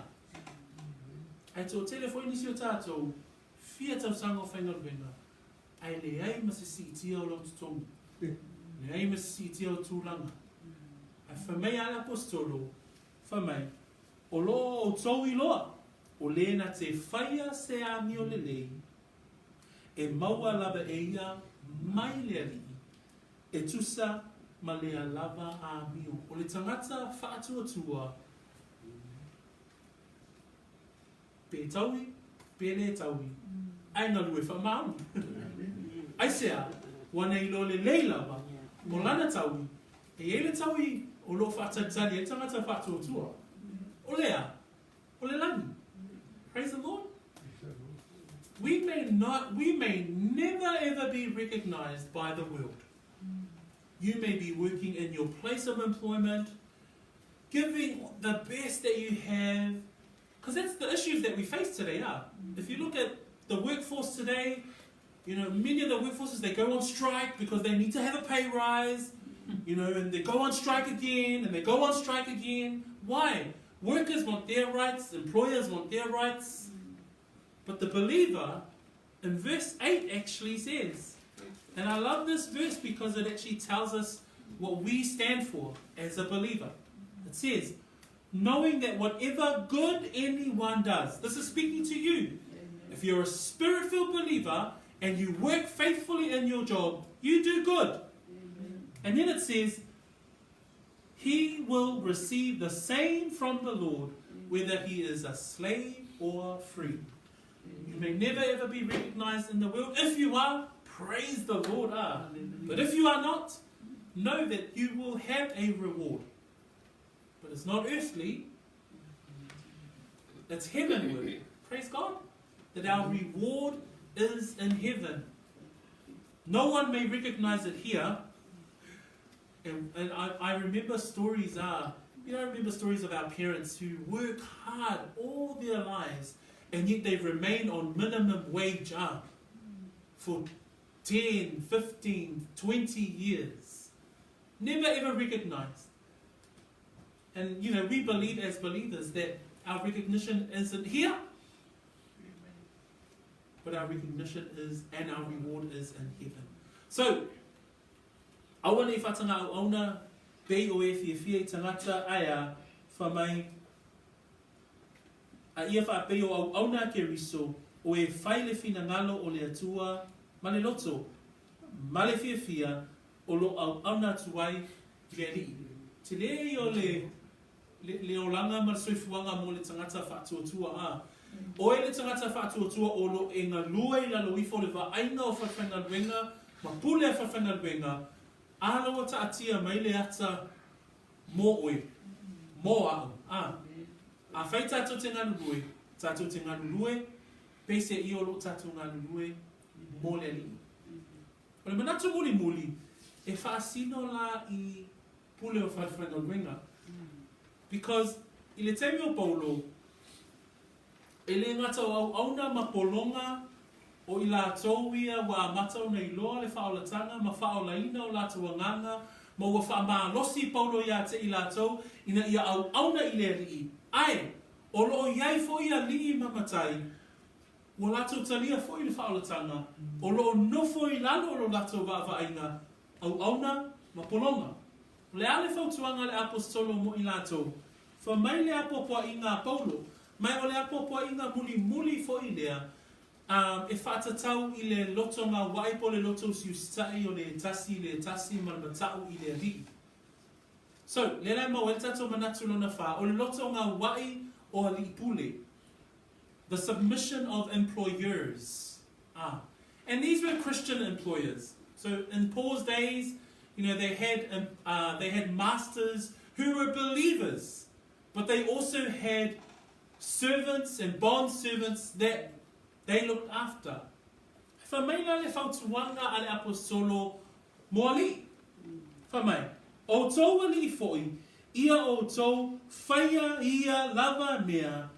Ae toatele foi nisi o tatou, fia tausaga o faigaluega, ae leai ma se siitia o lou totogi, leai ma se siitia o tulaga. Ae fai mai a le Aposetolo, fai mai, O lo o outou iloa, o le na te whaia se amio lelei, e maua lava e ia mai le Alii, e tusa ma lea lava amio. O le tagata faatuatua, pe taui, pe le taui, ae galue faamaoni. Aisea? Ua na iloa lelei lava, o lana taui, e i ai le taui o lo o faatalitali ai le tagata faatuatua. O le a? O le lagi. Praise the Lord. We may not, we may never ever be recognized by the world. You may be working in your place of employment, giving the best that you have, because that's the issues that we face today. Ah, If you look at the workforce today, you know, many of the workforces, they go on strike because they need to have a pay rise, you know, and they go on strike again, and they go on strike again. Why? Workers want their rights, employers want their rights. But the believer, in verse 8 actually says, and I love this verse because it actually tells us what we stand for as a believer. It says, knowing that whatever good anyone does, this is speaking to you. If you're a spirit-filled believer and you work faithfully in your job, you do good. And then it says, he will receive the same from the Lord, whether he is a slave or free. You may never ever be recognized in the world. If you are, praise the Lord. Ah. But if you are not, know that you will have a reward. But it's not earthly, it's heavenward. Praise God. That our reward is in heaven. No one may recognise it here. And, and I, I remember stories, uh, you know, I remember stories of our parents who work hard all their lives and yet they remain on minimum wage uh, for 10, 15, 20 years. Never ever recognized. And, you know, we believe as believers that our recognition isn't here, but our recognition is and our reward is in heaven. So, aua nei whatanga au auna, pei o e fiafia i tangata aia, wha mai, a ia whaapei o au auna ke riso, o e whai le whinangalo o le atua, ma le loto, ma le fiafia, o lo au auna atu ai i le alii. Tele ia o le, le, le olaga ma le soifuaga mo le tagata faatuatua a. Oe le tagata faatuatua o lo e galue i lalo ifo o le vaaiga o falefaigaluega ma pule a falefaigaluega, a la ua taatia mai le ata mo oe, mo a'u, a. Afai tatou te galulue, tatou te galulue peiseai o lo tatou galulue mo le Alii. O le manatu mulimuli, e faasino la i pule o falefaigaluega. Because i le taimi o Paulo, e le gata o auauna ma pologa o i latou ia ua amata ona iloa le faaolataga ma faaolaina o latou agaga ma ua faamalosi Paulo ia te i latou ina ia auauna i le Alii, ae o lo o i ai foi alii ma matai Ua latou talia foi le faaolataga o lo o nofo i lalo o lo latou vaavaaiga auauna ma pologa. O le a le fautuaga a le Aposetolo mo i latou? Fai mai le apoapoaiga a Paulo, mai o le apoapoaiga mulimuli foi lea, a, e faatatau i le loto gauai po o le loto usiusitaʻi o le tasi i le tasi ma le mataʻu i le Alii. So, lea la e maua ai le tatou manatu lona fa, o le loto gauai o alii pule. The submission of employers. Ah. And these were Christian employers. So in Paul's days, you know, they had, um, uh, they had masters who were believers, but they also had servants and bond servants that they looked after. Fai mai la le fautuaga a le Aposetolo mo alii. Fai mai, Outou alii foi, ia outou whaia ia lava mea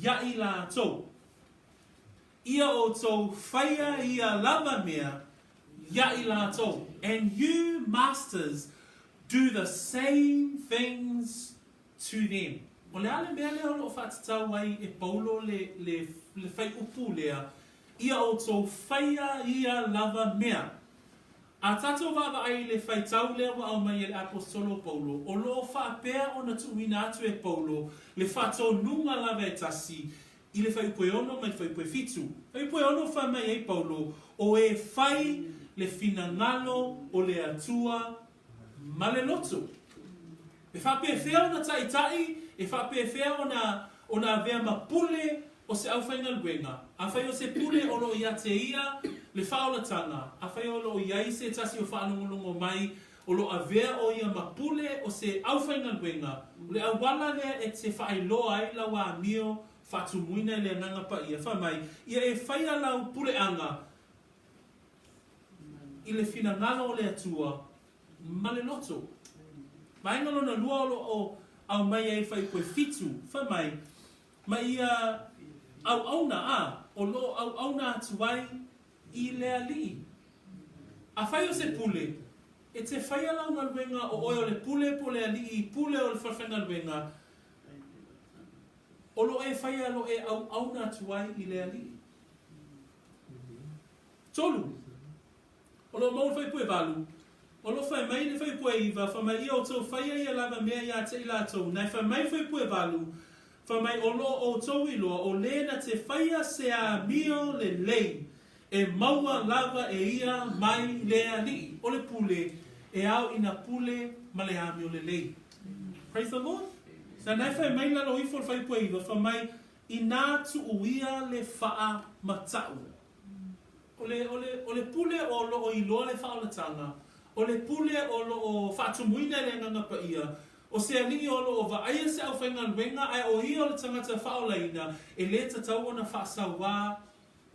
ia i latou. Ia outou whaia ia lava mea ia i latou. And you masters do the same things to them. O le a le mea lea o lo o faatatau ai e Paulo le, le, le whaiupu lea, ia outou whaia ia lava mea. A tatou vaavaai i le faitau lea ua aumai e le Aposetolo o Paulo, o lo o faapea ona tuuina atu e Paulo le faatonuga lava e tasi i le fuaiupu e ono mai le fuaiupu e fitu. Fuaiupu e ono fai mai ai Paulo, O e fai le finagalo o le Atua ma le loto. E faapefea ona taitai, e faapefea ona ona avea ma pule o se aufaigaluega. Afai o se pule o lo o ia te ia le faaolataga, afai o lo o i ai se tasi o faalogologo mai o lo o avea o ia ma pule o se aufaigaluega, o le auala lea e te faailoa ai lau amio faatumuina i le Agaga Paia, fai mai, ia e faia lau puleaga i le finagalo o le Atua ma le loto. Vaega lona lua o lo o aumai ai le fuaiupu e fitu, fai mai, ma ia auauna, a, o lo o auauna atu ai i le Alii. Afai o se pule, e te faia lau galuega o oe o le pule po o le alii pule o le falefaigaluega, o lo o e faia lo e auauna atu ai i le Alii. Tolu, O lo o maua le fuaiupu e valu, o lo o fai mai le fuaiupu e iva, fai mai ia outou faia ia lava mea ia te i latou, nae fai mai le fuaiupu e valu, fai mai o lo o outou iloa o le na te faia se amio lelei e maua lava e ia mai le Alii o le pule e ao ina pule ma le amio lelei. Praise the Lord. Na nae fai mai lalo ifo le fuaiupu e iva, fai mai inā tuu ia le faa matau. O le, o le, o le pule o lo o iloa le faaolataga, o le pule o lo o faatumuina e le Agaga Paia, o se alii o lo o vaaia se aufaigaluega ae o ia o le tagata faaolaina, e le tatau ona faasauā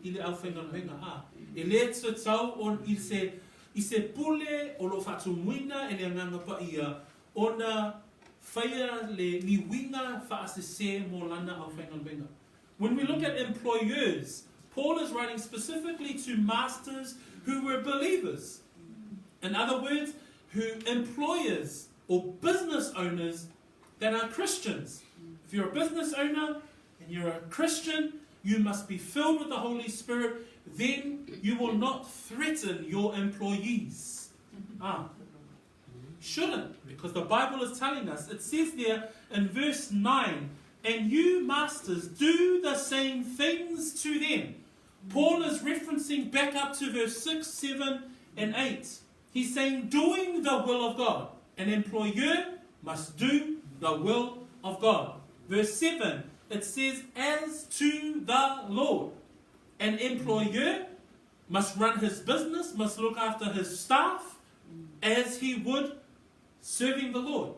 i le aufaigaluega, a e lē tatau on i se i se pule o loo faatumuina e le Agaga Paia ona faia le ni uiga faasese mo lana aufaigaluega. When we look at employers, Paul is writing specifically to masters who were believers. In other words, who employers or business owners that are Christians. If you're a business owner and you're a Christian, you must be filled with the Holy Spirit, then you will not threaten your employees. Ah. Shouldn't, because the Bible is telling us. It says there in verse 9, And you, masters, do the same things to them. Paul is referencing back up to verse 6, 7, and 8. He's saying, doing the will of God. An employer must do the will of God. Verse 7, it says, as to the Lord. An employer must run his business, must look after his staff as he would serving the Lord.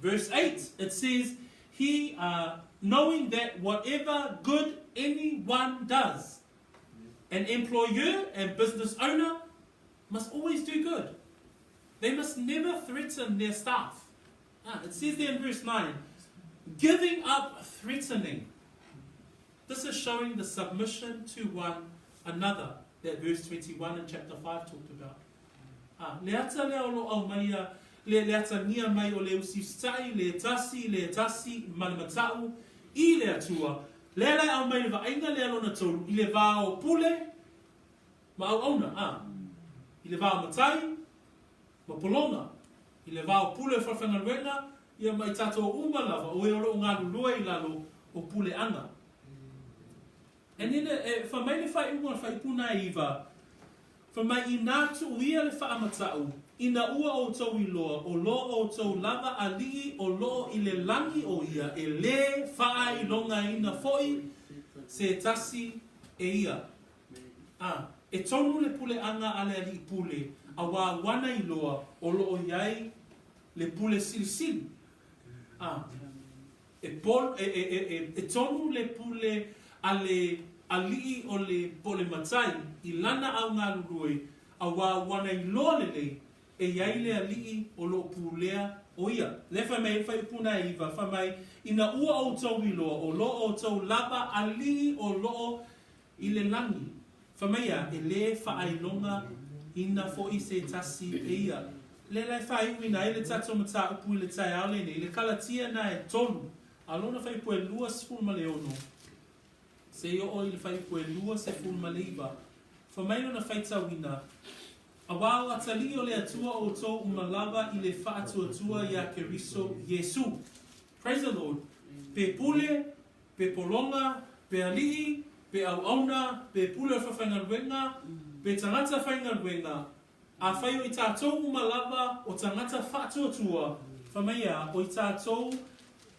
Verse 8, it says, He, uh, knowing that whatever good anyone does, an employer and business owner must always do good. They must never threaten their staff. Ah, it says there in verse 9, giving up threatening. This is showing the submission to one another that verse 21 in chapter 5 talked about. Ah, le ata lea o lo aumaia, le, le atagia mai o le usiusitai, le tasi, le tasi, ma le mata'u, i le Atua. Lea la e aumai le vaaiga lea lona tolu, i le va o pule ma auauna, a, i le va o matai ma pologa, i le va o pule o falefaigaluega, ia ma i tatou uma lava o e o lo o galulue i lalo o puleaga. And then e fai mai le faaiuga o le faaipu 9, Fai mai inā tuu ia le faamata'u, ina ua outou iloa o lo outou lava alii o loo i le lagi o ia e lē faailogaina foi se tasi e ia. A, e tonu le puleaga a le alii pule, auā uana iloa o loo iai le pule silisili. A, E pol, e, e, e, e, e tonu le pule a le alii o le po o le matai i lana au galulue, auā uana iloa lelei e iai le alii o loo pulea o ia. Lea fai mai ai le faaiupu 9, fai mai, Ina ua outou iloa o lo outou lava alii o loo i le lagi, fai mai ia, e lē faailoga ina foi se tasi e ia. Lea la e faaiuina ai le tatou mataupu i le taeao lenei, le Kalatia na e tolu, a lona faaiupu e 26, seia oo i le faaiupu e 29. Fai mai lona faitauina, Auā o atalii o le Atua outou uma lava i le faatuatua iā Keriso Iesu. Praise the Lord. Pe pule, pe pologa, pe alii, pe auauna, pe pule o fafaigaluega, pe tagata faigaluega, afai o i tatou uma lava o tagata faatuatua, fai mai a, o i tatou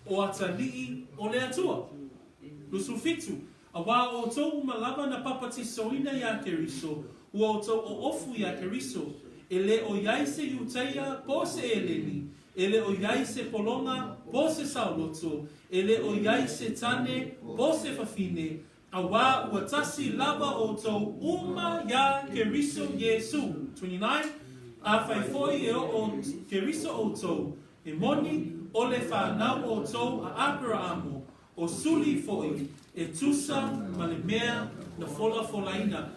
o atalii o le Atua. 27, Auā o outou uma lava na papatisoina iā Keriso, ua outou oofu iā Keriso, e lē o iai se Iutaia po o se Eleni, e lē o iai se pologa po o se saoloto, e lē o iai se tane po o se fafine, auā ua tasi lava outou uma iā Keriso Iesu. 29, Afai foi e oo Keriso outou, e moni, o le fanau outou a Aperaamo, O suli foi e tusa ma le mea na folafolaina.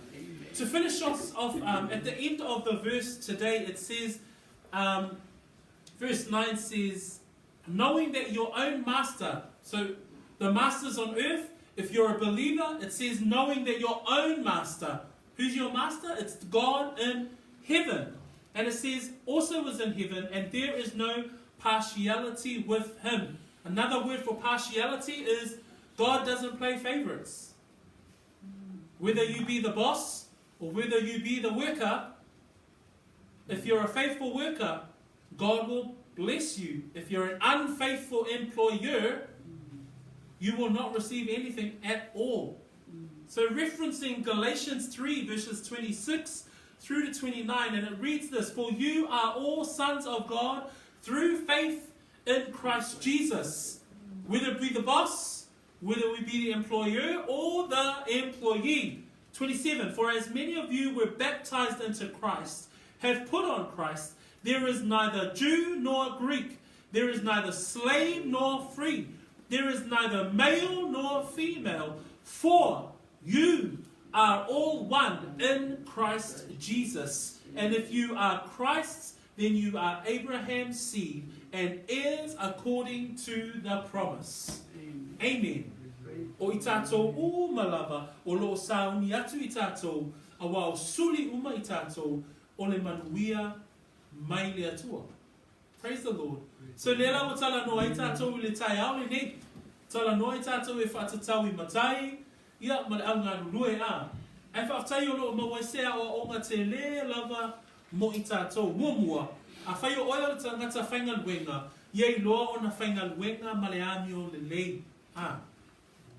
To finish us off, um, at the end of the verse today, it says, um, verse 9 says, knowing that your own master, so the masters on earth, if you're a believer, it says knowing that your own master, who's your master? It's God in heaven. And it says also is in heaven, and there is no partiality with him. Another word for partiality is God doesn't play favorites. Whether you be the boss or whether you be the worker, if you're a faithful worker, God will bless you. If you're an unfaithful employer, you will not receive anything at all. So, referencing Galatians 3, verses 26 through to 29, and it reads this For you are all sons of God through faith in Christ Jesus. Whether it be the boss, whether we be the employer or the employee. 27, For as many of you were baptized into Christ, have put on Christ, there is neither Jew nor Greek, there is neither slave nor free, there is neither male nor female, for you are all one in Christ Jesus. And if you are Christ's, then you are Abraham's seed and heirs according to the promise. Amen. O i tātou uma lava o loo sauni atu i tātou, auā o suli uma i tātou o le manuia mai le Atua. Praise the Lord. So lea la ua talanoa ai tātou i le taeao lenei. Talanoa ai tātou e faatatau i matai, ia, ma le au galulue, a. Ae faafetai o lo o maua ai se aoaoga tele lava mo i tātou. Muamua, afai o oe o le tagata faigaluega, ia iloa ona faigaluega ma le amio lelei, a.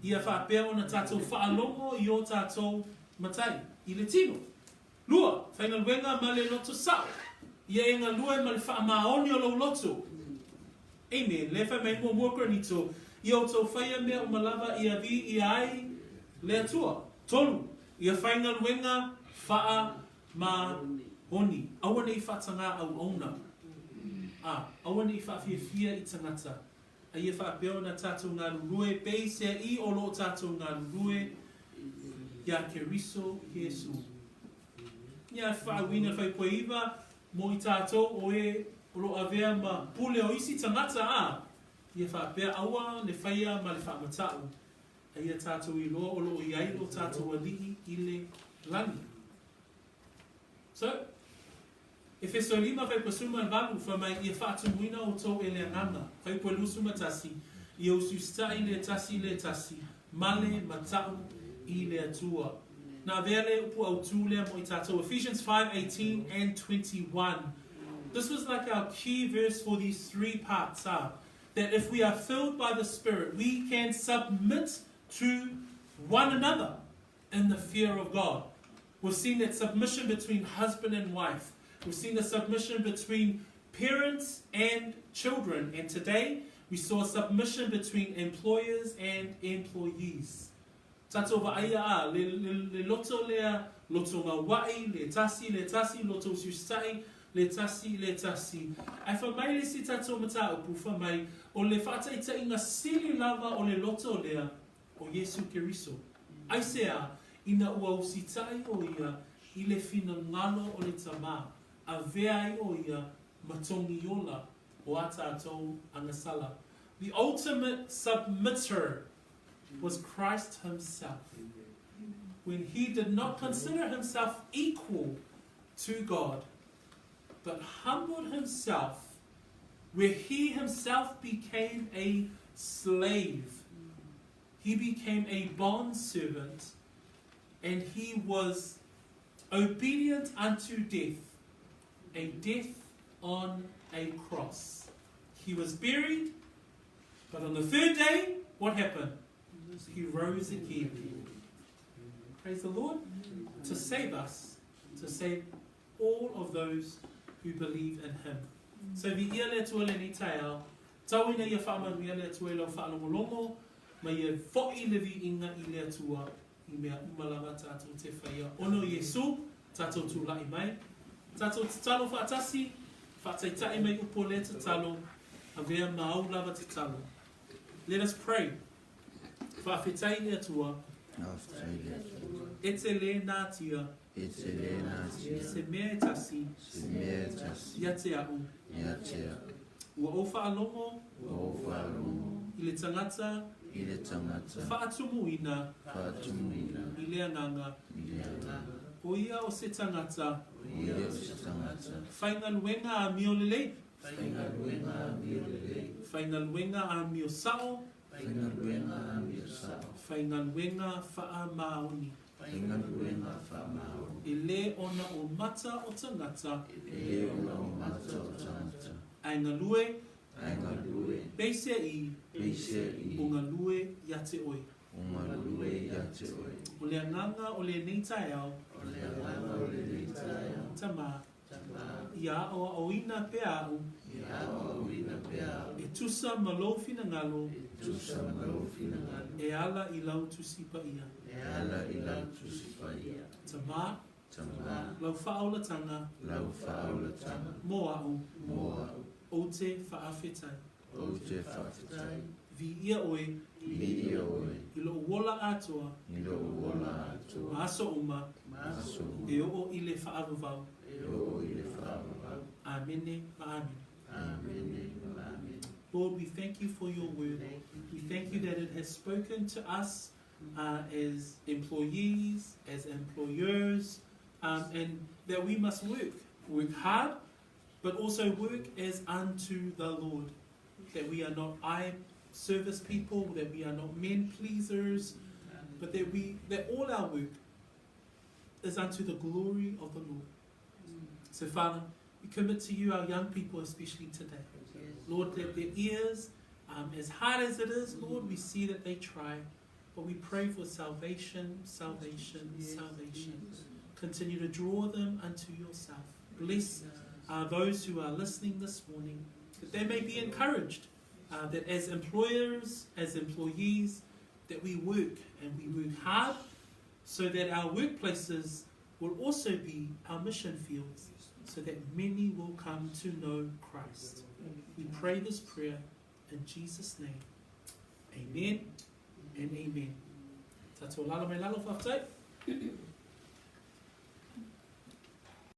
Ia faapea ona tātou faalogo i o tātou matai, i le tino. Lua, faigaluega ma le loto sa'o. Ia e galue ma le faamaoni o lou loto. Amen. Lea fai mai muamua Korinito, Ia outou faia mea uma lava ia viia ai le Atua. Tolu, ia faigaluega faamaoni. Aua ne i faatagā auauna. A, aua ne i faafiafia i tagata. A ia faapea ona tatou galulue peiseai o lo o tatou galulue iā Keriso Iesu. Ia faauiina whaipoeiva mo i tatou o e o lo o avea ma pule o isi tagata a ia faapea aua le faia ma le faamata'u a ia tatou iloa o lo o i ai lo tatou Alii i le lagi. So, Efeso e lima, faipua ma le valu, fai mai, Ia faatumuina outou e le Agaga, faipua 21, ia usiusitaʻi le tasi i le tasi, ma le mata'u i le Atua. Na avea le upu autū lea mo i tatou, Ephesians 5:18 and 21. This was like our key verse for these three parts, ah, that if we are filled by the Spirit, we can submit to one another in the fear of God. We've seen that submission between husband and wife. We've seen the submission between parents and children. And today, we saw submission between employers and employees. Tatou vaaia a, le, le, le loto lea, loto ngauaʻi, le tasi, le tasi, loto usiusitaʻi, le tasi, le tasi. Ae fai mai le isi tatou mataupu, fai mai, o le faataitaiga sili lava o le loto lea, o Iesu Keriso. Aisea, ina ua usitaʻi ʻo ia i le finagalo o le Tamā, avea ai ʻo ia ma togi ola o a tātou agasala. The ultimate submitter was Christ himself, when he did not consider himself equal to God, but humbled himself, where he himself became a slave. He became a bondservant, and he was obedient unto death, a death on a cross. He was buried, but on the third day, what happened? He rose again. Praise the Lord. To save us, to save all of those who believe in him. So viia le Atua lenei taeao, tau ina ia faamanuia le Atua i lau faalogologo, ma ia foʻi le viiga i le Atua i mea uma lava tatou te faia ona o Iesu, tatou tulaʻi mai, tatou tatalo faatasi, faataitaʻi mai upu o lea tatalo, avea ma au lava tatalo. Let us pray. Faafetai i le Atua. Faafetai i le Atua. E te lē natia. E te lē natia. Se mea e tasi. Se mea e tasi. Ia te a'u. Ia te a'u. Ua ou faalogo. Ua ou faalogo. I le tagata. I le tagata. Faatumuina. Faatumuina. I le agaga. I le agaga. O ia o se tagata. O ia o se tagata. Faigaluega amio lelei. Faigaluega amio lelei. Faigaluega amio sa'o. Faigaluega amio sa'o. Faigaluega faamaoni. Faigaluega faamaoni. E lē ona o mata o tagata. E lē ona o mata o tagata. Ae galue. Ae galue. Peiseai. Peiseai. O galue ia te oe. O galue ia te oe. O le agaga o lenei taeao. O le agaga o lenei taeao. Tama. Ia aoaoina pea a'u. Ia aoaoina pea a'u. E tusa ma lou finagalo. E tusa ma lou finagalo. E ala i Lau Tusi Paia. E ala i Lau Tusi Paia. Tamā. Tamā. Lau faaolatanga. Lau faaolatanga. Mo a'u. Mo a'u. Ou te faafetai. Ou te faafetai. Viia Oe. Viia Oe. I lo'u ola atoa. I lo'u ola atoa. Ma aso uma. Ma aso uma. E oo i le faavavau. E oo i le faavavau. Amene ma amene. Amene ma amene. Lord, we thank you for your word. We thank you that it has spoken to us uh, as employees, as employers, um, and that we must work. Work hard, but also work as unto the Lord. That we are not eye service people, that we are not men pleasers, but that we that all our work is unto the glory of the Lord. So Father, we commit to you our young people, especially today. Lord, that their ears, um, as hard as it is, Lord, we see that they try. But we pray for salvation, salvation, salvation. Continue to draw them unto yourself. Bless uh, those who are listening this morning, that they may be encouraged uh, that as employers, as employees, that we work and we work hard so that our workplaces will also be our mission fields, so that many will come to know Christ. We pray this prayer in Jesus' name. Amen and amen. Tatou lalo mai lalo, faafetai.